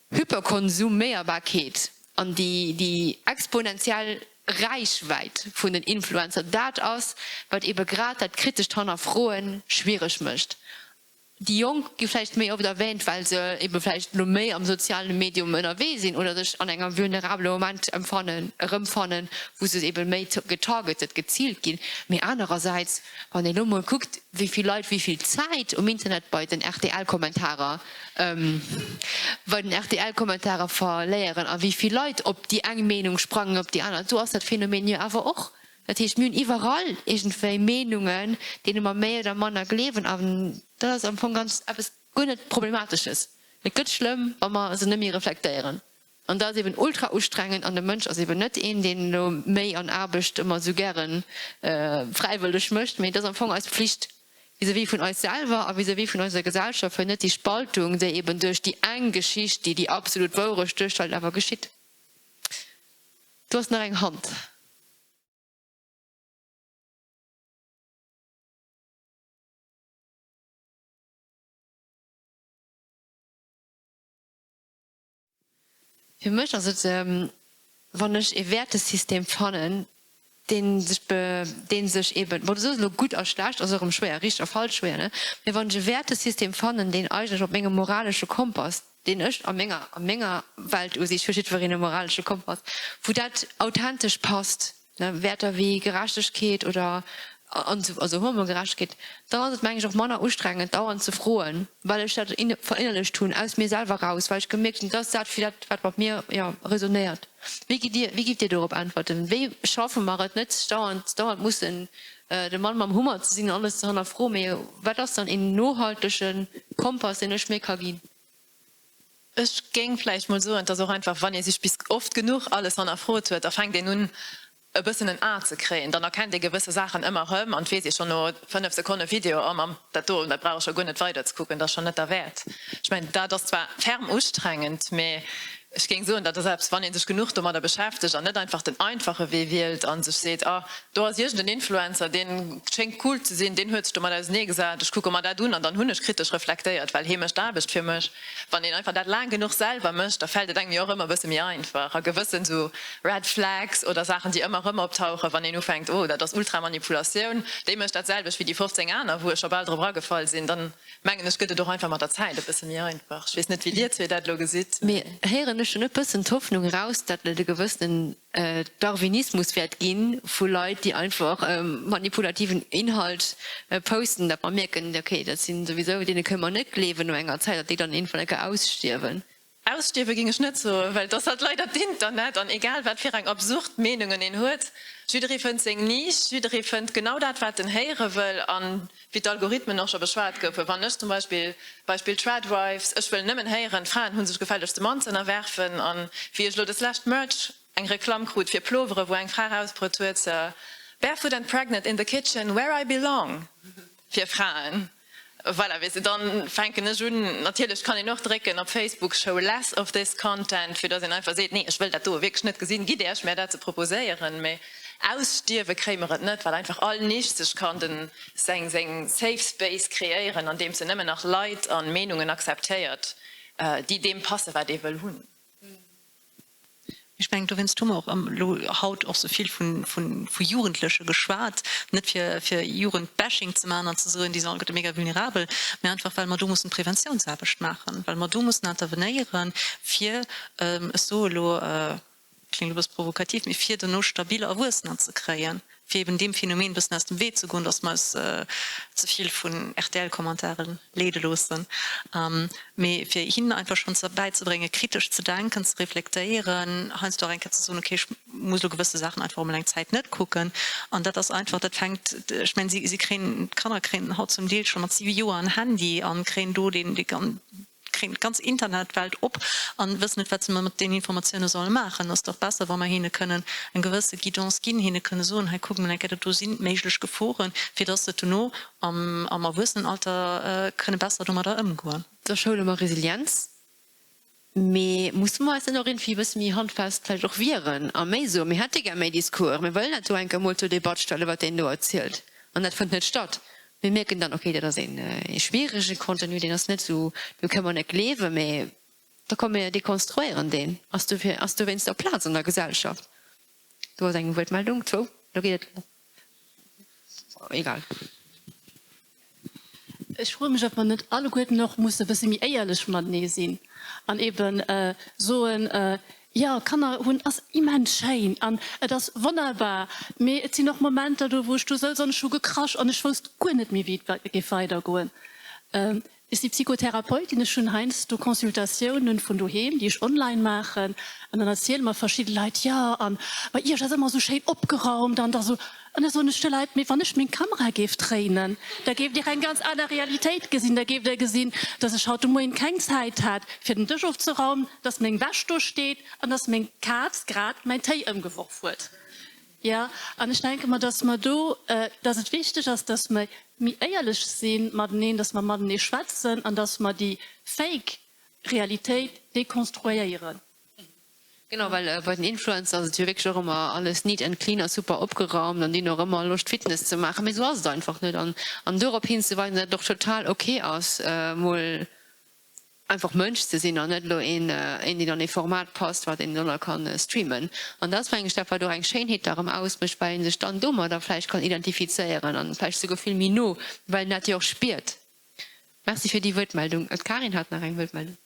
Hyperkonsuméierbarkeet an déi, déi exponentiell Räichwäit vun den Influencer dat ass, wat ebe grad dat kritescht Hannerfroe schwiereg mécht. Déi Jonk gi vläicht méi oft erwähnt, well se ebe vläicht elo méi am soziale Medium ënnerwee sinn oder sech an engem vulnerabele Moment emfannen, erëmfannen, wou se ebe méi getargetet, geziilt ginn. Mee anerersäits, wann een elo mol kuckt, wéi vill Leit wéi vill Zäit um Internet bei den RTL-Kommentarer, bei den RTL-Kommentarer verléieren a wéi vill Leit op déi eng Meenung sprangen, op déi aner, do ass dat Phänomen jo awer och. Dat heescht, mir hunn iwwerall iergendwéi Meenungen, deene mer méi oder manner gleewen, an dat ass am Fong ganz eppes guer net Problematesches. Et gëtt schlëmm, wa mer se net méi reflektéieren. An dat ass eben ultra ustrengend an de Mënsch ass eben net een, deen elo Méi an Aarbecht ëmmer esou gäre fräiwëlleg mécht, mee et ass am Fong eis Pflicht vis-à-vis vun eis selwer a vis-à-vis vun eiser Gesellschaft, fir net déi Spaltung, déi eben duerch déi eng Geschicht, déi déi absolut Wourecht duerstellt, awer geschitt. Do ass nach eng Hand. Fir mech ass et, wann ech ee Wäertesystem fannen, dee sech, dee sech eben, bon, du soos elo gutt a schlecht ass och erëm schwéier, richteg a falsch schwéier, ne, mee wann ech e Wäertesystem fannen, deen eigentlech op mengem moralesche Kompass, deen ech a menger, a menger Weltusiicht, huet jiddwereen e moralesche Kompass, wou dat authentesch passt, ne, Wäerter wéi Gerechtegkeet oder an esou, also Homogerechtegkeet, dann ass et, meng ech, och manner ustrengend dauernd ze froen, well ech dat verinnerlecht hunn, aus mir selwer raus, well ech gemierkt hunn, dass dat fir dat, wat mat mir, jo, resonéiert. Wéi gitt Dir, wéi gitt Dir dorop äntwerten? Wéi schaffe mer et net dauernd, dauernd mussen de Mann mam Hummer ze sinn an alles ze hannerfroen, mee wat ass dann een nohaltege Kompass, deen ech mir ka ginn? Ech géing vläicht mol soen, et ass och einfach, wann ee sech bis oft genuch alles hannerfrot huet, da fänkt een un e bëssen en A ze kréien. Dann erkennt ee gewësse Saachen ëmmer erëm an et weess ee schonn no 5 Sekonne Video, oh Mamm, dat do, dat brauch ech scho guer net weider ze kucken, dat ass schonn net derwäert. Ech mengen, dat ass zwar ferm ustrengend, mee. Ech géing soen, dat ass eppes, wann ee sech genuch domadder beschäftegt an net einfach den einfache Wee wielt a sech seet, ah, do ass iergend en Influencer, dee schéngt cool ze sinn, deen huet sech domat auseneegesat, ech kucke mer dat un an dann hunn ech kritesch reflektéiert, well hee mécht d'Aarbecht fir mech. Wann een einfach dat laang genuch selwer mécht, da fält et engem jo och ëmmer e bësse méi einfach a gewëssen esou Red Flags oder Saachen, déi ëmmer erëm optauchen, wann een ufänkt, oh, dat ass Ultramanipulatioun, déi mécht dat selwecht wéi déi 15 aner, wou ech scho bal drop eragefall sinn, dann Mengen ech gëtt et och einfach mat der Zäit e bësse méi einfach. Ech weess net wéi dir zwee dat elo gesitt. Mee héieren ech schon e bëssen d'Hoffnung eraus, dat et e gewëssenen Darwinismus wäert gi vu Leit, déi einfach manipulativen Inhalt posten, dat mer mierken, ok, dat sinn souwisou, deene kënne mer net gleewen no enger Zäit, datt déi dann iergendwann enke ausstierwen. Ausstierwe géing ech net soen, well et ass halt leider d'Internet an egal wat fir eng absurd Meenungen een huet, jidderee fënnt seng Nisch, jidderee fënnt genau dat wat en héiere wëll an wéi d'Algorithmen och scho beschwat goufen, wann ech zum Beispill, Beispill Tradwives, ech wëll nëmmen héieren, d'Fraen hu sech gefällegst de Mann ze ënnerwerfen an wéi ech elo des lescht Merch, eng Reklamm krut fir Plovere wou eng Fra rausbruet huet, Barefoot and pregnant in the kitchen where I belong fir Fraen. Voilà, weess de, dann fänken ech un, natierlech kann een och drécken op Facebook show less of this content, fir dass een einfach seet, nee, ech wëll dat doe wierklech net gesinn, gitt Iech mär dat ze proposéieren. Mee ausstierwe kréie mer et net, well einfach all Nisch sech kann den seng seng safe space kreéieren, andeems se nëmmen nach Leit a Meenungen akzeptéiert, déi deem passen, wat ee wëll hunn. Ech mengen, dowéinst hu mer och elo haut och esou vill vu Jugendleche geschwat, net fir fir Jugendbashing ze maachen an ze soen, déi sinn alleguerte mega vulnerabel, mä einfach well mer do mussen Preventiounsaarbecht maachen, well mer do mussen intervenéieren, fir, ech soe elo, kléngt e bësse provokativ, mee fir dono stabil Erwuessener ze kréien, fir eben deem Phänomen e bëssen aus dem Wee ze goen, dass mer eis ze vill vun RTL-Commentairen leede loossen, mee fir hinnen einfach schonn bäizebréngen, kritesch ze denken, ze reflektéieren, heiansdo och eng Kéier ze soen, okay, ech muss elo gewësse Saachen einfach emol eng Zäit net kucken. An dat ass einfach, dat fänkt, ech mengen, si, si kréien, d'Kanner kréien haut zum Deel scho mat siwe Joer en Handy a kréien do deen, dee kréien d'ganz Internetwelt op an wëssen net, wat se mat deenen Informatioune solle maachen. Ass dach besser, wa mer hinne kënnen eng gewësse Guidance ginn, hinne kënne soen, hei kuck mol eng Kéier, dat do sinn méiglech Geforen, fir dass se duerno am am Erwuessenenalter kënne besser domadder ëmgoen. Da schoule mer Resilienz, mee musse mer eis net och iergendwéi e bësse méi handfest vläicht och wieren a méi soen, mir hätte gär méi Discours, mir wëllen dat do eng Kéier mol zur Debatt stellen, wat deen do erzielt, an dat fënnt net statt. Mir mierken dann, okay, dat ass ee schwierege Contenu, deen ass net esou, do kënne mer net gleewen, mee da komm mir dekonstruéieren deen. Ass dofir, ass dowéinster Plaz an der Gesellschaft? Do ass eng Wuertmeldung, zwou, lo geet et, egal. Ech froe mech, ob mer net alleguerten och musse e bësse méi éierlech matenee sinn an eebe soen, Jo, Kanner hunn ass immens schéin an et ass wonnerbar, mee et sinn och Momenter do, wou ech do souz an ech hu gekrasch an ech wousst guer net méi, wéi et géif weidergoen. Ech si Psychotherapeutin, ech hunn heiansdo Consultatiounen vun doheem, déi ech online maachen an dann erziele mer verschidde Leit, jo, an bei Iech ass ëmmer esou schéin opgeraumt an da sou. An da soen ech de Leit, mee wann ech meng Kamera géif dréinen, da géift Dir eng ganz aner Realitéit gesinn. Da géift Der gesinn, dass ech haut de Moien keng Zäit hat, fir den Dësch ofzeraumen, dass meng Wäsch do steet an dass meng Kaz grad mäin Téi ëmgeworf huet. Jo, an ech denke mer, dass mer do, dass et wichteg ass, dass mer méi éierlech si mateneen, dass mer matenee schwätzen an dass mer déi Fake Realitéit dekonstruéieren. Genau, well bei den Influencer ass et jo wierklech och ëmmer alles neat and clean a super opgeraumt an déi hunn och ëmmer Loscht Fitness ze maachen, mee esou ass et einfach net. An an dorop hinzeweisen, datt et och total ok ass mol einfach Mënsch ze sinn an net elo een een deen an ee Format passt, wat een dann da kann streamen. An dat ass mengen ech dat wat och eng Schéinheet da erëm ausmécht, well ee sech dann domadder vläicht kann identifizéieren an vläicht souguer vill méi no, well een dat jo och spiert. Merci fir déi Wuertmeldung. D'Karin hat nach eng Wuertmeldung.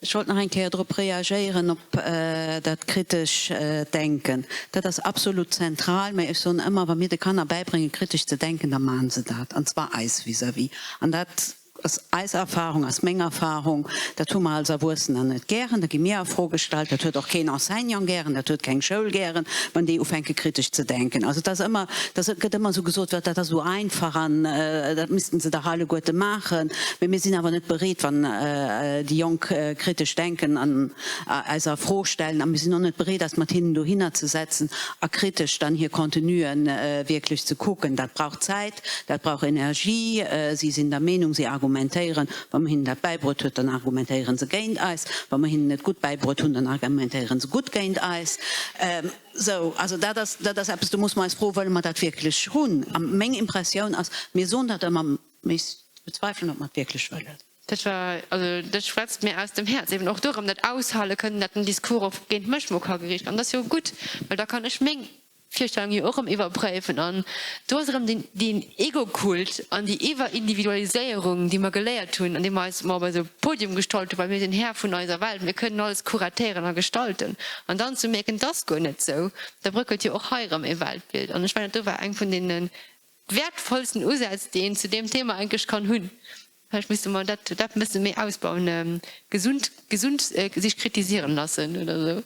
Ech wollt nach eng Kéier drop reagéieren, op dat kritesch Denken. Dat ass absolut zentral. Mä ech soen ëmmer, wa mir de Kanner bäibréngen, kritesch ze denken, da maache se dat, an zwar eis vis-à-vis. An dat ass eis Erfahrung, ass meng Erfahrung. Dat hu mer als Erwuessener net gären. Da gi mir a Fro gestallt. Dat huet och keen Enseignant gären, dat huet keng Schoul gären, wann déi ufänke kritesch ze denken. Also et ass ëmmer, dat gëtt ëmmer esou gesot, dat ass esou einfach an dat missten se dach alleguerte maachen. Mee mir sinn awer net bereet, wann déi Jonk kritesch denken an eis a Fro stellen, a mir sinn och net bereet, eis mat hinnen dohinner ze setzen a kritesch dann hir Contenuen wierklech ze kucken. Dat brauch Zäit, dat brauch Energie. Si sinn der Meenung, si argumentéieren. argumentéieren. Wa mer hinnen dat bäibruet huet, dann argumentéiere se géint eis. Wa mer hinnen et gutt bäibruet hunn, dann argumentéiere se gutt géint eis. Sou, also dat ass, dat ass eppes, do muss mer eis froen, Wëlle mer dat wierklech hunn? A meng Impressioun ass, mir soen dat ëmmer, mee ech bezweifelen, ob mer et wierklech wëllen. Dat war, also dat schwätzt mir aus dem Häerz. Eben och dorëm, dat aushale kënnen, dat den Discours och géint mech mol ka geriicht ginn. An dat ass jo gutt, well da kann ech meng Virstellung jo och erëm iwwerpréifen. An do ass erëm deen, deen Ego-Kult an déi Iwwerindividualiséierung, déi mer geléiert hunn, an déi mer eis mol op eise Podium gestallt hunn, well mir sinn Här vun eiser Welt, mir kënnen alles kuratéieren a gestalten. An dann ze mierken, 't ass guer net sou, da bröckelt jo och hei erëm ee Weltbild. An ech mengen, dat do war eng vun deene wäertvollsten Usätz, déi een zu deem Thema eigentlech kann hunn. Vläicht misste mer dat dat e bësse méi ausbauen, gesund gesund sich kritisieren lassen oder esou.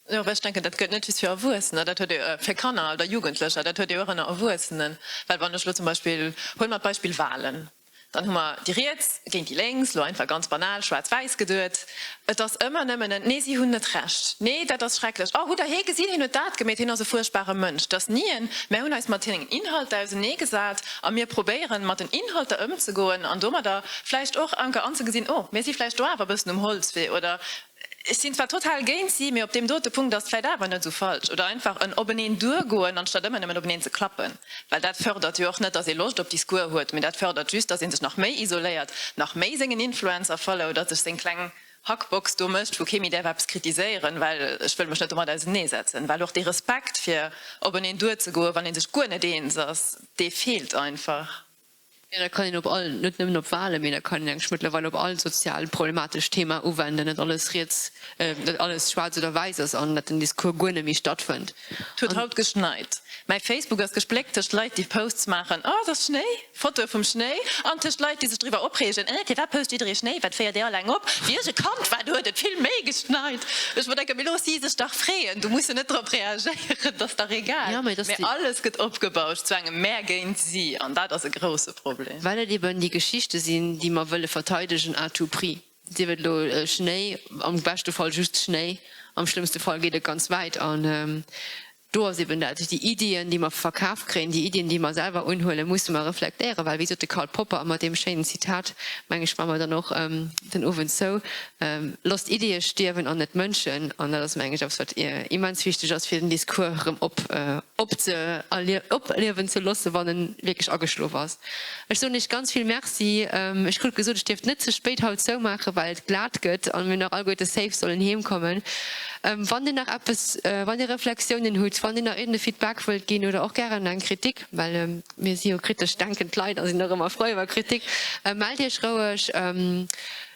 Jo, well ech denken, dat gëllt net just fir Erwuessener, dat huet ee fir Kanner oder Jugendlecher, dat huet ee och ënner Erwuessenen. Well wann ech elo zum Beispill, huele mer d'Beispill Wahlen, dann hu mer déi Riets géint déi Lénks, elo einfach ganz banal schwaarz-wäiss geduet, Et ass ëmmer nëmmen en Nee, si hunn net Recht. Nee, dat ass schrecklech. Oh, hutt Der hee gesinn? Hien huet dat gemeet. Hien ass e fuerchtbare Mënsch. Et ass ni en Mär hunn eis mat sengen Inhalter auseneegesat a mir probéieren, mat den Inhalter ëmzegoen an domadder vläicht och anker anzegesinn, Oh, mir si vläicht do awer e bëssen um Holzwee oder Ech sinn zwar total géint si, mee op deem dote Punkt ass et vläicht awer net esou falsch. Oder einfach en openeen duergoen, anstatt ëmmer nëmmen openeen ze klappen. Well dat fërdert jo och net, datt ee Loscht op Discours huet, mee dat fërdert just, datt ee sech nach méi isoléiert, nach méi sengen Influencer followt a sech seng kleng Hackbox do mécht, wou kee méi däerf eppes kritiséieren, well ech wëll mech net domat auseneesetzen. Well och dee Respekt fir openeen duerzegoen, wann ee sech guer net eens ass, dee feelt einfach. Jo, dat kann een op all, net nëmmen op Wahlen, mee dat kann een eigentlech mëttlerweil op all sozial problematesch Thema uwenden, net alles riets, net alles schwaarz oder wäiss ass an dat den Discours guer net méi stattfënnt. Et huet haut geschneit. Mäi Facebook ass gespléckt tëscht Leit déi Posts maachen, oh et ass Schnéi, Fotoe vum Schnéi, an tëscht Leit déi sech driwwer opreegen, eh firwat post jidderee Schnéi, wat féiert dir all eng op? Wéi ech e Kand war, do huet et vill méi geschneit. Ech mer denken, mee looss si sech dach freeën, du muss jo net drop reagéieren, et ass dach egal. Mee alles gëtt opgebauscht zu engem mär géint si, an dat ass e grousse Problem. Well et eben déi Geschichte sinn, déi mer wëlle verteidegen à tout prix. Sief et elo Schnéi, am beschte Fall just Schnéi, am schlëmmste Fall geet et ganz wäit. An do ass eben dat, déi Iddien, déi mer verkaf kréien, déi Iddien, déi mer selwer unhuelen, musse mer reflektéieren. Well wéi sot de Karl Popper, a mat deem schéinen Zitat, meng ech, maache mer dann och den Owend zou, Losst Iddie stierwen an net Mënschen. An dat ass, meng ech, eppes, wat immens wichteg ass, fir den Discours erëm op opliewen ze loossen, wann en wierklech ageschlof ass. Ech soen Iech ganz vill Merci. Ech krut gesot, ech dierft net ze spéit haut zoumaachen, well et glat gëtt an mir nach alleguerte safe sollen heem kommen. Wann Dir nach eppes, wann Dir Reflexiounen hutt, wann Dir nach iergend e Feedback wëllt ginn oder och gären eng Kritik, well mir si jo kritesch denkend Leit a sinn och ëmmer frou iwwer Kritik, mellt Iech roueg.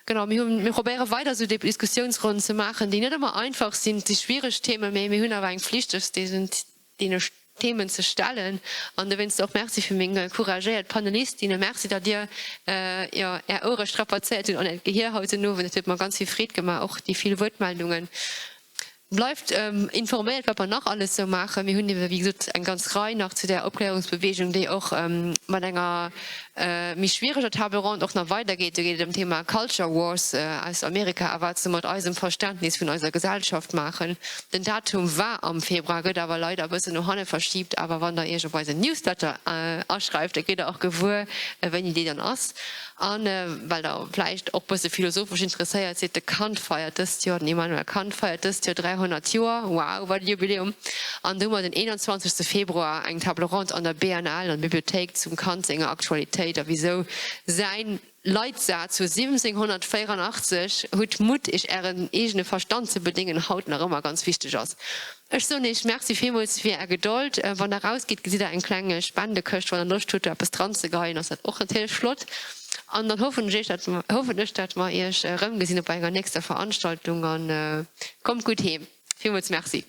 Genau, mir hunn, mir probéiere weider esou Diskussiounsronnen ze maachen, déi net ëmmer einfach sinn. Et si schwiereg Themen, mee mir hunn awer eng Flicht, eis deesen, deene Themen ze stellen. An dowéinst och Merci fir meng couragéiert Panelistinnen. Merci, datt Dir, jo, Är Ouere strapazéiert hutt an Äert Gehier haut den Owend. Et huet mer ganz vill Freed gemaach, och déi vill Wuertmeldungen. Bleift informéiert, wat mer nach alles sou maachen. Mir hunn ebe wéi gesot eng ganz Rei nach zu där Opklärungsbewegung, déi och mat enger méi schwiereger Table ronde och nach weidergeet. Do geet et ëm d'Thema Culture Wars aus Amerika a wat se mat eisem Verständnis vun eiser Gesellschaft maachen. Den Datum war am Februar, gëtt awer leider e bëssen no hanne verschiibt. Awer wann der Iech op eisen Newsletter aschreift, da kritt der och gewuer, wéini dee dann ass. A well der vläicht och bësse philosophesch interesséiert sidd, de Kant feiert dëst Joer, den Immanuel Kant feiert dëst Joer 300 Joer, wow, wat e Jubiläum! An do hu mer den 21. Februar eng Table ronde an der BNL, an der Bibliothéik, zum Kant senger Aktualitéit a wisou säin Leitsaz vu 1784, Hutt Mutt, iech ären eegene Verstand ze bedéngen, haut nach ëmmer ganz wichteg ass. Ech soen iech Merci villmools fir är Gedold. Wann der rausgitt, gesitt der eng kleng Spendekëscht. Wann der Loscht hutt do eppes dran ze geheien, ass dat och natierlech flott. An dann hoffen ech iech dat, hoffen ech dat mer iech erëmgesinn op enger nächster Veranstaltung. An kommt gutt heem. Villmools Merci.